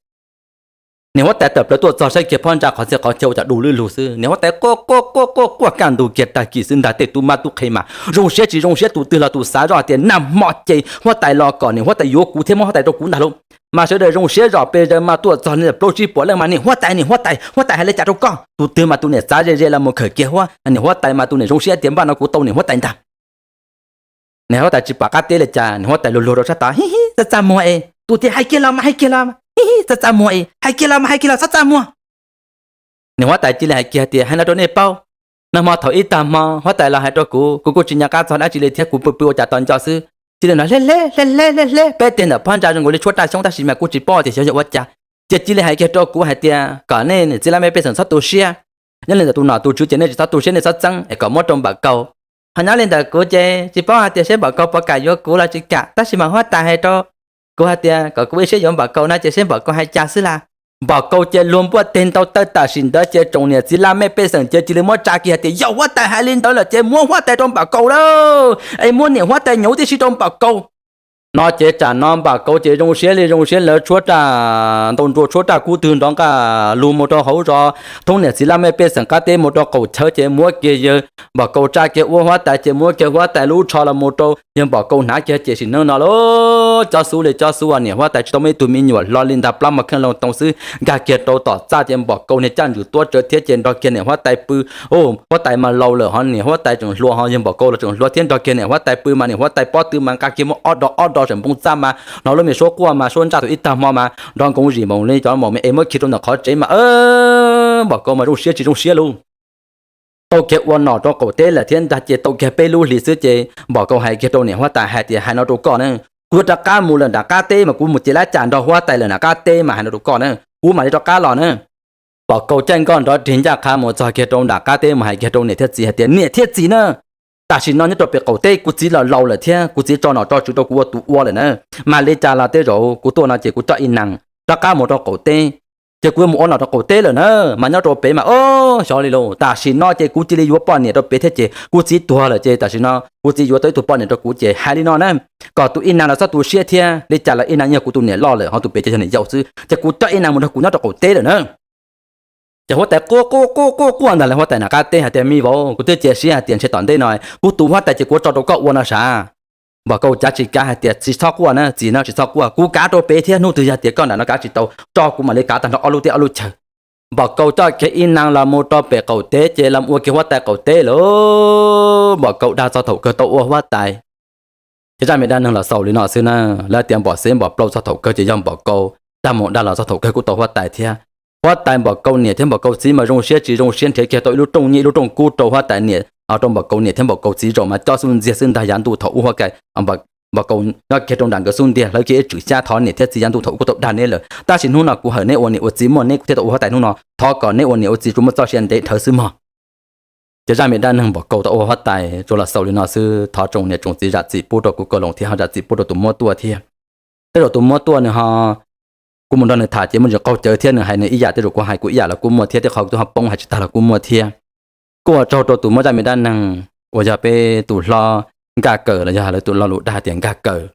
Niam huab tais tawm plaws tuaj txog saib kiag phab ntsa qhov txhia qhov chaw ua cas du lwj lug xwb. Niam huab tais quaj quaj quaj quaj quaj kaj ntug kiag tag kis xwb ntag. Tej tub mab tub qhe mas zoo siab tsis zoo siab, tus twg los tus xav zoj hais tias nag hmo ces huab tais los kom niam huab tais yuav kuv thiab muab huab tais rau kuv ntag lauj. Mas sawv daws zoo siab zom pes zaws mas tuaj txog li plaub tsib puas leej mas niam huab tais, niam huab tais, huab tais hais li cas rau koj? Tus twg mas tus niam txav ze ze los mus khawm kiag huab, niam huab tais mas tus niam zoo siab tias npaj no kuv tau niam huab tais ntag. Niam huab tais tsis pom qab teb li cas, niam huab tais luag luag rau sab tod, Hi hi, txaj txaj muag es. Tus tias hais kiag los mas hais kiag los, hi hi, txaj txaj muag es, hais kiag los mas hais kiag los, txaj txaj muag. Niam huab tais cia li hais kiag tias, Hais no rau nej paub, nag hmo thaum ib tag hmo huab tais los hais rau kuv, kuv kuj tsis nco qab txog dab tsi li thiab, kuv pw pw ua cas tos nco xwb. Cia li nrov hle hle hle hle hle hle peb teg ntawm phab ntsa zoo nkaus li tshuab raj xyoob, tab sis mas kuj tsis paub tias xyov yog ua cas. Ces cia li hais kiag rau kuv hais tias kom nej niam txiv laj mej pej xeem txhob tu siab. Nyob li ntawm tus nom tus tswv ces nej tsis txhob tu siab, nej txhob txeeb es kom muab rau Npam Kaus. Ho nyob li ntawm kuv ces tsis paub hais tias seb Npam Kaus puas kam yuav kuv los tsis kam, tab sis mas huab tais hais rau kuv hais tias kom kuv ua ib siab yuav Npam Kaus no ces seb Npam Kaus hais cas xwb las. Npam Kaus ces luag npuaj teg ntau tawg tam sim ntawd ces tsoom niam txiv laj mej pej xeem ces cia li muab tsa kiag hais tias yog huab tais hais li ntawd lawm ces muab huab tais rau Npam Kaus lauj, es muab niam huab tais nyuv tib si rau Npam Kaus. No ces tsam no Npam Kaus ces zoo siab li zoo siab, lawv tshuab raj ntau nruas, tshuab raj kub twg nrov nqaj lug mus rau hauv zos, thoob niam txiv laj mej pej xeem qab teb mus rau qaum chawv ces muab kiag yawg Npam Kaus tsa kiag ua huab tais ces muab kiag huab tais lub tsho los mus rau yawg Npam Kaus hnav kiag ces sim neej no lauj, cob xub li cob xub, niam huab tais tsis tau muaj ib tug me nyuam hlo li ntag, plab mos kheej loo too xwb, nkag kiag rau tom txaj ces Npam Kaus niag caj ntswm tuab tsawv thiab ces nrog kiag niam huab tais pw. Huab tais mas laus lawm ho niam huab tais tseem hluas ho yawg Npam Kaus los tseem hluas thiab, nrog kiag niam huab tais pw mas niam huab tais pob tw mas nqa kiag muaj ob do ob do tseem npoo txaj mas hnov lub me suab quaj mas suab ntsaj thaum ib tag hmo mas nrov nkoov zim npaum li cov maum me es muab khi rau ntawm qhov tsev mas Npam Kaus mas zoo siab tsis zoo siab lauj. Tau kiag ua nom rau qaum teb lawm thiab ntag ces tau kiag peb lub hlis xwb ces Npam Kaus hais kiag rau niam huab tais hais tias hais no rau koj na, kuv yuav rov qab mus lawm nram qab teb mas kuv mus cev lab cas nrog huab tais lawm nram qab teb mas hais no rau koj na, kuv mam li rov qab los na. Npam Kaus caij nkoj nrov rig ncaj qha mus txog kiag rau nram qab teb mus hais kiag rau niam thiab txiv hais tias niam thiab txiv na, tam sim no nyob rau pem qaum teb kuv txiv los laus lawm thiab kuv txiv tso nom tso tswv rau kuv ua tus ua lawm na, mas li cas los tej zaum kuv tuaj no ces kuv coj Ib Nees rov qab mus rau qaum teb, ces kuv yuav mus ua nom rau qaum teb lawm na, mas nyob rau pem mas ob xyov li lauj. Tam sim no ces kuv cia li yuav poj niam rau pem thiab ces kuv txiv tuag lawm ces tam sim no kuv txiv yuav tau ib tug poj niam rau kuv ces hais li no na, kom tus Ib Nees los txhob tu siab thiab, li cas los Ib Nees yog kuv tus niam loj lawm ho tus pem ces yog niam yau xwb, ces kuv coj Ib Nees mus nrog kuv nyob rau qaum teb lawm na. Ces huab tais quaj quaj quaj quaj quaj ntag lawm huab tais nram qab teb hais tias me vauv, kuv twb cia siab hais tias ntshe tom ntej no kuv tus huab tais ces kuv tso rau koj ua no sav. Npam Kaus cav tsis kav hais tias tsis txhob quaj na txiv na, tsis txhob quaj, kuv kav rau pem thiab, hnub twg yog tias koj nram no kav tsis tau tso kuv mam li kav tag nrho ob lub teb ob lub chaw. Npam Kaus coj kiag Ib Nees los mus rau pem qaum teb ces los ua kiag huab tais qaum teb lawm. Npam Kaus dag txog thaum kawg tau ua huab tais. Ces zaj me dab neeg los xaus li no xwb na. Lawv tias npam xev npam plaub txog thaum kawg ces yog Npam Kaus dag mus dag los txog thaum kawg kuj tau huab tais thiab. Huab tais Npam Kaus niam thiab Npam Kaus txiv mas zoo siab tsis zoo siab nrhiav kiag tau ib lub rooj nyiaj ib lub rooj kub rau huab tais niam, rau Npam Kaus niam thiab Npam Kaus txiv zaum mas coj xub ntxiag xwb ntag. Yav ntuj thaum ub huab tais Npam Kaus nyob kiag rau nram nkawd xub ntiag hlawv kiag ib tswm xyab thov niam thiab txiv, yav ntuj thaum ub kuj tau dag neb lawm, tab sis hnub no kuv hawm neb ua niam ua txiv muaj neb kuv thiaj tau ua huab tais hnub no, thov kom neb ua niam ua txiv tsuas muaj txoj sia ntev dhawv xwb mog. Ces zaj me dab neeg Npam Kaus tau ua huab tais tsuas los xaus li no xwb. Thov tsoom niam tsoom txiv zam txim pub rau kuv Kaus Loos thiab ho zam txim pub rau tus muab tuaj thiab. Tej zaum tus muab tuaj nws ho, kuv mus nrog nws tham ces muaj ntsis qaug cawv thiab nws hais nws ib yam, tej zaum kuv hais kuv ib yam los kuj muaj thiab, tej qhov kuv twb ho poob hais tsis tag los kuj muaj thiab. Kuj ua tsaug rau tus muab zaj me dab neeg uas yog peb tus hlob Nkaj Kawm los yog lawv tus lo lus dag hais tias Nkaj Kawm.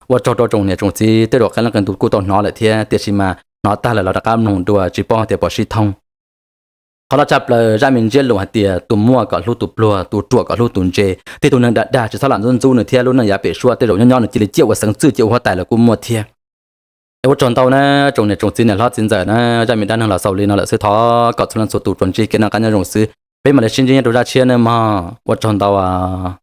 Ua tsaug rau tsoom niam tsoom txiv, tej zaum qee leej qee tus kuj tau hnov lawm thiab, tiam sis mas hnov tag lawm los rov qab mloog dua tsis paub hais tias puas sib thooj. Qhov loj tshaj plaws zaj me ntsiab lus hais tias tus muaj kom hlub tus pluag, tus ruam kom hlub tus ntse. Tej tug neeg dag dag tsis txhob lam ntxub ntxub nws thiab, lub neej yav pem suab tej zaum nyob nyob nws cia li ciaj ua xeev txwj ciaj ua huab tais los kuj muaj thiab. Es ua tsaug ntau na tsoom niam tsoom txiv niam hlob txiv ntxawm na, zaj me dab neeg los xaus li no lawm xwb, thov kom txhua leej txhua tus tsuas ntsib kev noj qab nyob zoo xwb. Peb mam li sib ntsib nyob rau zaj tshiab nawb mog, ua tsaug ntau as.